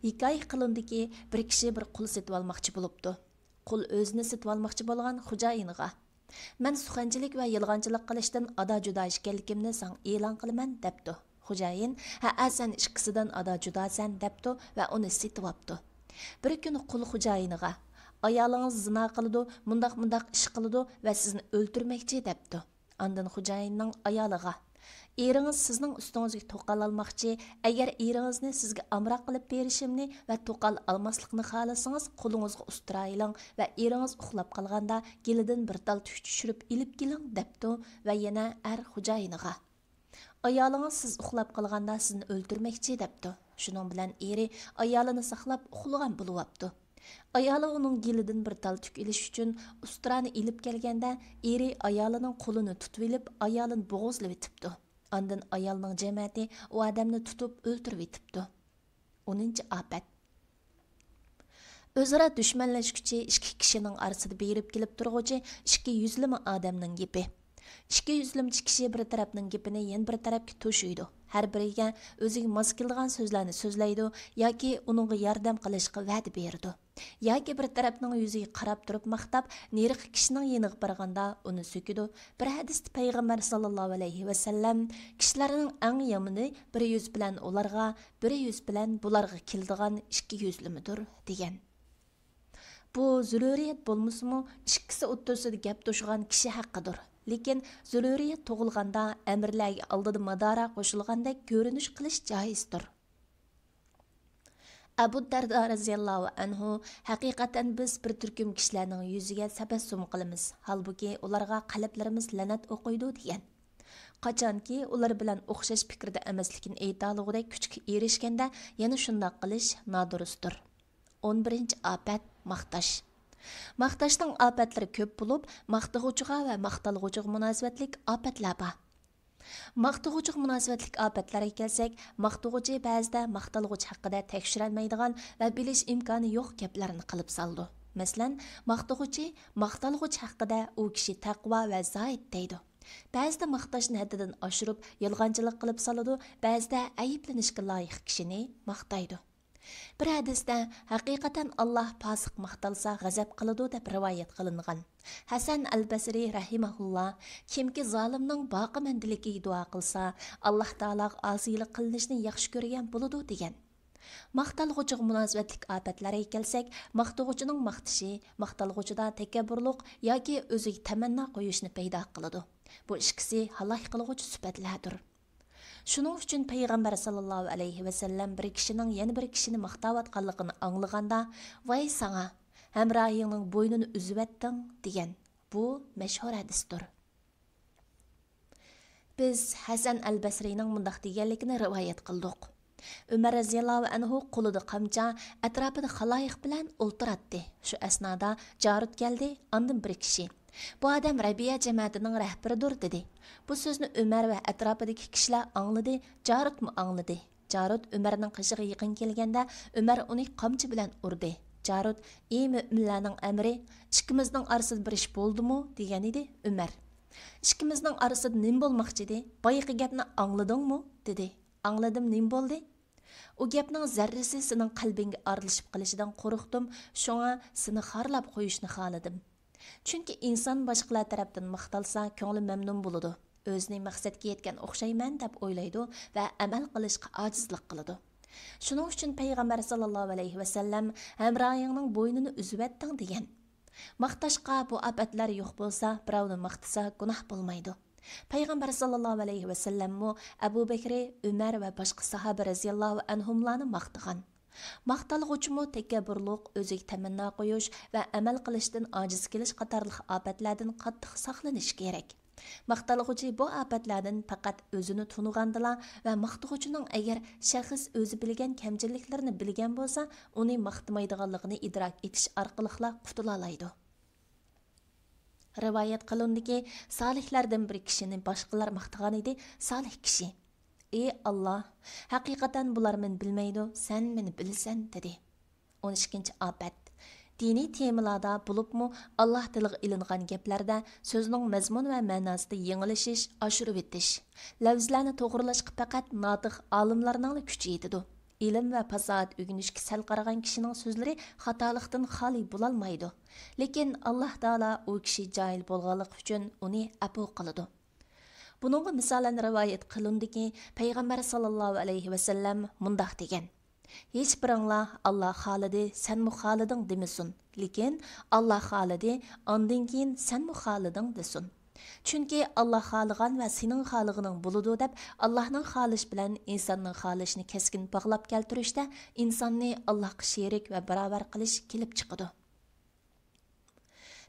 ھېكايە قىلىندىكى، بىر كىشى بىر قۇل سېتىۋالماقچى بولۇپتۇ. قۇل ئۆزىنى سېتىۋالماقچى بولغان خوجايىنىغا، «مەن سۇخەنچىلىك ۋە يالغانچىلىق قىلىشتىن ئادا-جۇدا ئىكەنلىكىمنى ساڭا ئېلان قىلىمەن» دەپتۇ. خوجايىن، «ھەئە، سەن ئىككىسىدىن ئادا-جۇداسەن» دەپتۇ ۋە ئۇنى سېتىۋاپتۇ. بىر كۈنى قۇل خوجايىنىغا، «ئايالىڭىز زىنا قىلىدۇ، مۇنداق-مۇنداق ئىش قىلىدۇ ۋە سىزنى ئۆلتۈرمەكچى» دەپتۇ. ئاندىن خوجايىننىڭ ئايالىغا، «ئېرىڭىز سىزنىڭ ئۈستىڭىزگە توقال ئالماقچى، ئەگەر ئېرىڭىزنى سىزگە ئامراق قىلىپ بېرىشىمنى ۋە توقال ئالماسلىقنى خالىسىڭىز، قولىڭىزغا ئۇستۇرا ئېلىڭ ۋە ئېرىڭىز ئۇخلاپ قالغاندا گېلىدىن بىر تال تۈك چۈشۈرۈپ ئېلىپ كېلىڭ» دەپتۇ ۋە يەنە ئەر خوجايىنىغا، «ئايالىڭىز سىز ئۇخلاپ قالغاندا سىزنى ئۆلتۈرمەكچى» دەپتۇ. شۇنىڭ بىلەن ئېرى ئايالىنى ساقلاپ ئۇخلىغان بولۇۋاپتۇ. ئايالى ئۇنىڭ گېلىدىن بىر تال تۈك ئېلىش ئۈچۈن ئۇستىرانى ئېلىپ كەلگەندە، ئېرى ئايالىنىڭ قولىنى تۇتۇۋېلىپ، ئايالىنى بوغۇزلىۋېتىپتۇ. ئاندىن ئايالنىڭ جەمەتى ئۇ ئادەمنى تۇتۇپ ئۆلتۈرۈۋېتىپتۇ. ئونىنچى ئاپەت. ئۆزئارا دۈشمەنلەشكۈچى ئىككى كىشىنىڭ ئارىسىدا بېرىپ كېلىپ تۇرغۇچى ئىككى يۈزلىمە ئادەمنىڭ گېپى. ئىككى يۈزلىمىچى كىشى بىر تەرەپنىڭ گېپىنى يەنە بىر تەرەپكە توشۇيدۇ. ھەر بىرىگە ئۆزىگە ماس كېلىدىغان سۆزلەرنى سۆزلەيدۇ ياكى ئۇنىڭغا ياردەم قىلىشقا ۋەدە بېرىدۇ. ياكى بىر تەرەپنىڭ يۈزىگە قاراپ تۇرۇپ ماختاپ، نېرىقى كىشىنىڭ يېنىغا بارغاندا ئۇنى سۆكىدۇ. بىر ھەدىستە پەيغەمبەر ساللاللاھۇ ئەلەيھى ۋەسەللەم، «كىشىلەرنىڭ ئەڭ يامىنى بىر يۈز بىلەن ئۇلارغا، بىر يۈز بىلەن بۇلارغا كېلىدىغان ئىككى يۈزلىمىدۇر» دېگەن. بۇ زۆرۈرىيەت بولمىسىمۇ، ئىككىسى ئوتتۇرىسىدا گەپ توشۇغان كىشى ھەققىدۇر. لېكىن زۆرۈرىيەت تۇغۇلغاندا ئەمىرلەرگە ئالدىدا مادارا قوشۇلغاندەك كۆرۈنۈش قىلىش جائىزدۇر. ئەبۇ دەردا رەزىياللاھۇ ئەنھۇ، ھەقىقەتەن بىز بىر تۈركۈم كىشىلەرنىڭ يۈزىگە تەبەسسۇم قىلىمىز، ھالبۇكى ئۇلارغا قەلبلىرىمىز لەنەت ئوقۇيدۇ دېگەن. قاچانكى ئۇلار بىلەن ئوخشاش پىكىردە ئەمەسلىكىنى ئېيتالىغۇدەك كۈچكە ئېرىشكەندە يەنە شۇنداق قىلىش نادۇرۇستۇر. ئون بىرىنچى ئاپەت، ماختاش. ماختاشنىڭ ئاپەتلىرى كۆپ بولۇپ، ماختىغۇچىغا ۋە ماختالغۇچىغا مۇناسىۋەتلىك ئاپەتلەر بار. ماختىغۇچىغا مۇناسىۋەتلىك ئاپەتلەرگە كەلسەك، ماختىغۇچى بەزىدە ماختالغۇچى ھەققىدە تەكشۈرەلمەيدىغان ۋە بىلىش ئىمكانى يوق گەپلەرنى قىلىپ سالىدۇ. مەسىلەن، ماختىغۇچى ماختالغۇچى ھەققىدە «ئۇ كىشى تەقۋا ۋە زاھىد» دەيدۇ. بەزىدە ماختاشنى ھەددىدىن ئاشۇرۇپ، يالغانچىلىق قىلىپ سالىدۇ، بەزىدە ئەيىبلىنىشكە لايىق كىشىنى ماختايدۇ. بىر ھەدىستە، «ھەقىقەتەن ئاللاھ پاسىق ماختالسا غەزەپ قىلىدۇ» دەپ رىۋايەت قىلىنغان. ھەسەن ئەل بەسرى رەھىمەھۇللا، «كىمكى زالىمنىڭ باقىمەندىلىكىگە دۇئا قىلسا، ئاللاھ تائالاغا ئاسىيلىق قىلىنىشنى ياخشى كۆرگەن بولىدۇ» دېگەن. ماختالغۇچىغا مۇناسىۋەتلىك ئاپەتلەرگە كەلسەك، ماختىغۇچىنىڭ ماختىشى ماختالغۇچىدا تەكەببۇرلۇق ياكى ئۆزىگە تەمەننا قويۇشنى پەيدا قىلىدۇ. بۇ ئىككىسى ھالاك قىلغۇچى سۈپەتلەردۇر. شۇنىڭ ئۈچۈن پەيغەمبەر ساللاللاھۇ ئەلەيھى ۋەسەللەم بىر كىشىنىڭ يەنە بىر كىشىنى ماختاۋاتقانلىقىنى ئاڭلىغاندا، «ۋاي ساڭا! ھەمراھىڭنىڭ بوينىنى ئۈزۈۋەتتىڭ» دېگەن. بۇ مەشھۇر ھەدىستۇر. بىز ھەسەن ئەل بەسرىنىڭ مۇنداق دېگەنلىكىنى رىۋايەت قىلدۇق. ئۆمەر رەزىياللاھۇ ئەنھۇ قولىدا قامچا، ئەتراپىدا خالايىق بىلەن ئولتۇراتتى. شۇ ئەسنادا جارۇت كەلدى، ئاندىن بىر كىشى، «بۇ ئادەم رەبىئە جەمەتىنىڭ رەھبىرىدۇر» دېدى. بۇ سۆزنى ئۆمەر ۋە ئەتراپىدىكى كىشىلەر ئاڭلىدى، جارۇتمۇ ئاڭلىدى. جارۇت ئۆمەرنىڭ قېشىغا يېقىن كەلگەندە، ئۆمەر ئۇنى قامچا بىلەن ئۇردى. جارۇت: «ئى مۆمىنلەرنىڭ ئەمىرى، ئىككىمىزنىڭ ئارىسىدا بىر ئىش بولدىمۇ؟» دېگەنىدى. ئۆمەر: «ئىككىمىزنىڭ ئارىسىدا نېمە بولماقچىدى؟ بايىقى گەپنى ئاڭلىدىڭمۇ؟» دېدى. «ئاڭلىدىم، نېمە بولدى؟» «ئۇ گەپنىڭ زەررىسى سېنىڭ قەلبىڭگە ئارىلىشىپ قېلىشىدىن قورقتۇم، شۇڭا سېنى خارلاپ قويۇشنى خالىدىم.» چۈنكى ئىنسان باشقىلار تەرەپتىن ماختالسا، كۆڭلى مەمنۇن بولىدۇ، ئۆزىنى مەقسەتكە يەتكەن ئوخشايمەن دەپ ئويلايدۇ ۋە ئەمەل قىلىشقا ئاجىزلىق قىلىدۇ. شۇنىڭ ئۈچۈن پەيغەمبەر ساللاللاھۇ ئەلەيھى ۋەسەللەم: «ھەمراھىڭنىڭ بوينىنى ئۈزۈۋەتتىڭ» دېگەن. ماختاشقا بۇ ئاپەتلەر يوق بولسا، بىراۋنى ماختىسا گۇناھ بولمايدۇ. پەيغەمبەر ساللاللاھۇ ئەلەيھى ۋەسەللەممۇ ئەبۇ بەكرى، ئۆمەر ۋە باشقا ساھابە رەزىياللاھۇ ئەنھۇملارنى ماختىغان. ماختالغۇچىمۇ تەكەببۇرلۇق، ئۆزىگە تەمەننا قويۇش ۋە ئەمەل قىلىشتىن ئاجىز كېلىش قاتارلىق ئاپەتلەردىن قاتتىق ساقلىنىشى كېرەك. ماختالغۇچى بۇ ئاپەتلەردىن پەقەت ئۆزىنى تونۇغاندىلا ۋە ماختىغۇچىنىڭ ئەگەر شەخس ئۆزى بىلگەن كەمچىلىكلىرىنى بىلگەن بولسا، ئۇنى ماختىمايدىغانلىقىنى ئىدراك ئېتىش ئارقىلىقلا قۇتۇلالايدۇ. رىۋايەت قىلىندىكى، سالىھلاردىن بىر كىشىنى باشقىلار ماختىغانىدى. سالىھ كىشى: «ئى ئاللا، ھەقىقەتەن بۇلار مېنى بىلمەيدۇ، سەن مېنى بىلىسەن» دېدى. ئون ئىككىنچى ئاپەت. دىنىي تېمىلاردا، بولۇپمۇ ئاللا تىلىغا ئېلىنغان گەپلەردە سۆزنىڭ مەزمۇن ۋە مەناسىدا يېڭىلىشىش، ئاشۇرۇۋېتىش، لەۋزلەرنى توغرىلاشقا پەقەت ناتىق ئالىملارنىڭلا كۈچى يېتىدۇ. ئىلىم ۋە پاساھەت ئۆگىنىشكە سەل قارىغان كىشىنىڭ سۆزلىرى خاتالىقتىن خالىي بولالمايدۇ. لېكىن ئاللا تائالا ئۇ كىشى جاھىل بولغانلىقى ئۈچۈن ئۇنى ئەپۇ قىلىدۇ. بۇنىڭغا مىسالەن رىۋايەت قىلىنىدۇكى، پەيغەمبەر ساللاللاھۇ ئەلەيھى ۋەسەللەم مۇنداق دېگەن: «ھېچبىرىڭلار، ئاللا خالىدى، سەنمۇ خالىدىڭ دېمىسۇن، لېكىن ئاللا خالىدى، ئاندىن كېيىن سەنمۇ خالىدىڭ دېسۇن. چۈنكى ئاللا خالىغان ۋە سېنىڭ خالىغىنىڭ بولىدۇ دەپ، ئاللانىڭ خالىشى بىلەن ئىنساننىڭ خالىشىنى كەسكىن باغلاپ كەلتۈرۈشتە ئىنساننى ئاللاغا شېرىك ۋە باراۋەر قىلىش كېلىپ چىقىدۇ.»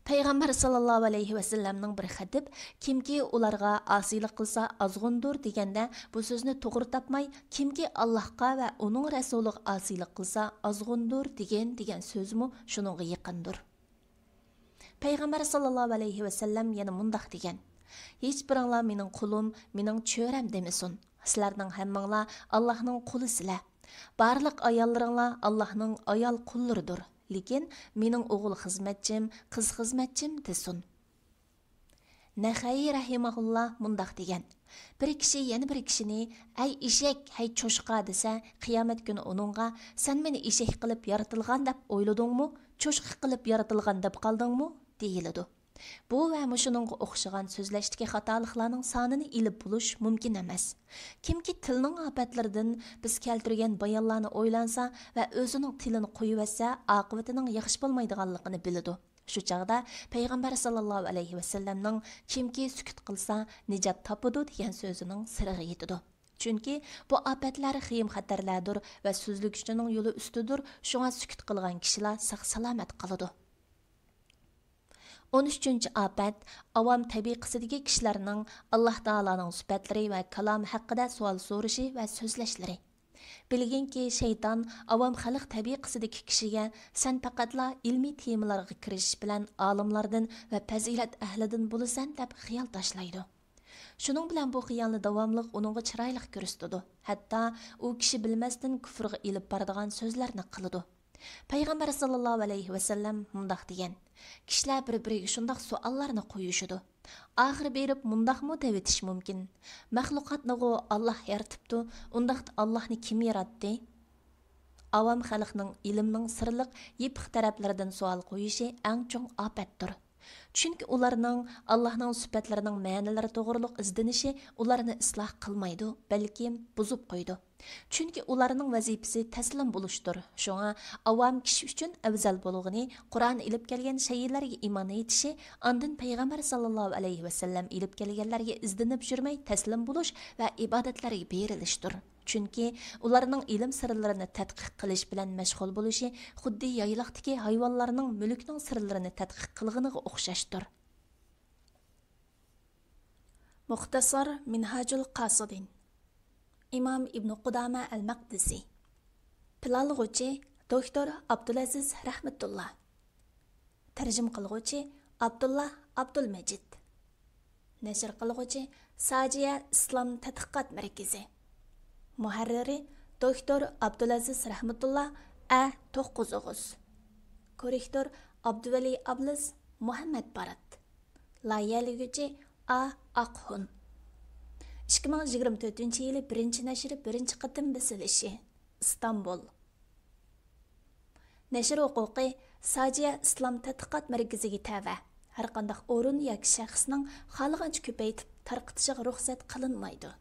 پەيغەمبەر ساللاللاھۇ ئەلەيھى ۋەسەللەمنىڭ بىر خەتىپ، «كىمكى ئۇلارغا ئاسىيلىق قىلسا ئازغۇندۇر» دېگەندە، بۇ سۆزنى توغرا تاپماي، «كىمكى ئاللاھقا ۋە ئۇنىڭ رەسۇلىغا ئاسىيلىق قىلسا ئازغۇندۇر» دېگەن، دېگەن سۆزىمۇ شۇنىڭغا يېقىندۇر. پەيغەمبەر ساللاللاھۇ ئەلەيھى ۋەسەللەم يەنە مۇنداق دېگەن: «ھېچبىرىڭلار مېنىڭ قۇلۇم، مېنىڭ چۆرەم دېمىسۇن. سىلەرنىڭ ھەممىڭلار ئاللاھنىڭ قۇلىسىلەر. بارلىق ئاياللىرىڭلار ئاللاھنىڭ ئايال قۇللىرىدۇر. لېكىن مېنىڭ ئوغۇل خىزمەتچىم، قىز خىزمەتچىم دېسۇن.» نەخەئىي رەھىمەھۇللا مۇنداق دېگەن: «بىر كىشى يەنە بىر كىشىنى، ئەي ئېشەك، ھەي چوشقا دېسە، قىيامەت كۈنى ئۇنىڭغا، سەن مېنى ئېشەك قىلىپ يارىتىلغان دەپ ئويلىدىڭمۇ، چوشقا قىلىپ يارىتىلغان دەپ قالدىڭمۇ؟» دېيىلىدۇ. بۇ ۋە مۇشۇنىڭغا ئوخشىغان سۆزلەشتىكى خاتالىقلارنىڭ سانىنى ئېلىپ بولۇش مۇمكىن ئەمەس. كىمكى تىلنىڭ ئاپەتلىرىدىن بىز كەلتۈرگەن بايانلارنى ئويلانسا ۋە ئۆزىنىڭ تىلىنى قويۇۋەتسە، ئاقىۋىتىنىڭ ياخشى بولمايدىغانلىقىنى بىلىدۇ. شۇ چاغدا پەيغەمبەر ساللاللاھۇ ئەلەيھى ۋەسەللەمنىڭ، «كىمكى سۈكۈت قىلسا، نىجات تاپىدۇ» دېگەن سۆزىنىڭ سىرىغا يېتىدۇ. چۈنكى بۇ ئاپەتلەر خېيىم خەتەرلەردۇر ۋە سۆزلىگۈچىنىڭ يولى ئۈستىدۇر، شۇڭا سۈكۈت قىلغان كىشىلەر ساق-سالامەت قالىدۇ. ئون ئۈچىنچى ئاپەت، ئاۋام تەبىقىسىدىكى كىشىلەرنىڭ ئاللا تائالانىڭ سۈپەتلىرى ۋە كالامى ھەققىدە سوئال سورىشى ۋە سۆزلەشلىرى. بىلگىنكى، شەيتان ئاۋام خەلق تەبىقىسىدىكى كىشىگە، «سەن پەقەتلا ئىلمىي تېمىلارغا كىرىشىش بىلەن ئالىملاردىن ۋە پەزىلەت ئەھلىدىن بولىسەن» دەپ خىيال تاشلايدۇ. شۇنىڭ بىلەن بۇ خىيالنى داۋاملىق ئۇنىڭغا چىرايلىق كۆرسىتىدۇ. ھەتتا ئۇ كىشى بىلمەستىن كۇفرغا ئېلىپ بارىدىغان سۆزلەرنى قىلىدۇ. پەيغەمبەر ساللاللاھۇ ئەلەيھى ۋەسەللەم مۇنداق دېگەن: «كىشىلەر بىر-بىرىگە شۇنداق سوئاللارنى قويۇشىدۇ. ئاخىرى بېرىپ مۇنداقمۇ دەۋېتىش مۇمكىن: مەخلۇقاتنىغۇ ئاللا يارىتىپتۇ، ئۇنداقتا ئاللانى كىم ياراتتى؟» ئاۋام خەلقنىڭ ئىلىمنىڭ سىرلىق، يېپىق تەرەپلىرىدىن سوئال قويۇشى ئەڭ چوڭ ئاپەتتۇر. چۈنكى ئۇلارنىڭ ئاللانىڭ سۈپەتلىرىنىڭ مەنىلىرى توغرۇلۇق ئىزدىنىشى ئۇلارنى ئىسلاھ قىلمايدۇ، بەلكىم بۇزۇپ قويىدۇ. چۈنكى ئۇلارنىڭ ۋەزىپىسى تەسلىم بولۇشتۇر. شۇڭا ئاۋام كىشى ئۈچۈن ئەۋزەل بولغىنى قۇرئان ئېلىپ كەلگەن شەيئىلەرگە ئىمان ئېيتىشى، ئاندىن پەيغەمبەر ساللاللاھۇ ئەلەيھى ۋەسەللەم ئېلىپ كەلگەنلەرگە ئىزدىنىپ يۈرمەي تەسلىم بولۇش ۋە ئىبادەتلەرگە بېرىلىشتۇر. چۈنكى ئۇلارنىڭ ئىلىم سىرلىرىنى تەتقىق قىلىش بىلەن مەشغۇل بولۇشى خۇددى يايلاقتىكى ھايۋانلارنىڭ مۈلۈكنىڭ سىرلىرىنى تەتقىق قىلغىنىغا ئوخشاشتۇر. مۇختەسار مىنھاجۇل قاسىدىن. ئىمام ئىبنى قۇدامە ئەل مەقدىسى. پىلانلىغۇچى دوكتور ئابدۇلئەزىز رەھمەتۇللا. تەرجىمە قىلغۇچى ئابدۇللا ئابدۇلمەجىد. نەشر قىلغۇچى ساجىيە ئىسلام تەتقىقات مەركىزى. مۇھەررىرى دوكتور ئابدۇلئەزىز رەھمەتۇللا، ئە توققۇز ئوغۇز. كوررېكتور ئابدۇۋەلى ئابلىز، مۇھەممەد بارات. لايىھەلىگۈچى ئا ئاقھۇن. ئىككى مىڭ يىگىرمە تۆتىنچى يىلى بىرىنچى نەشرى بىرىنچى قېتىم بېسىلىشى. ئىستانبۇل. نەشر ھوقۇقى ساجىيە ئىسلام تەتقىقات مەركىزىگە تەۋە. ھەرقانداق ئورۇن ياكى شەخسنىڭ خالىغانچە كۆپەيتىپ تارقىتىشىغا رۇخسەت قىلىنمايدۇ.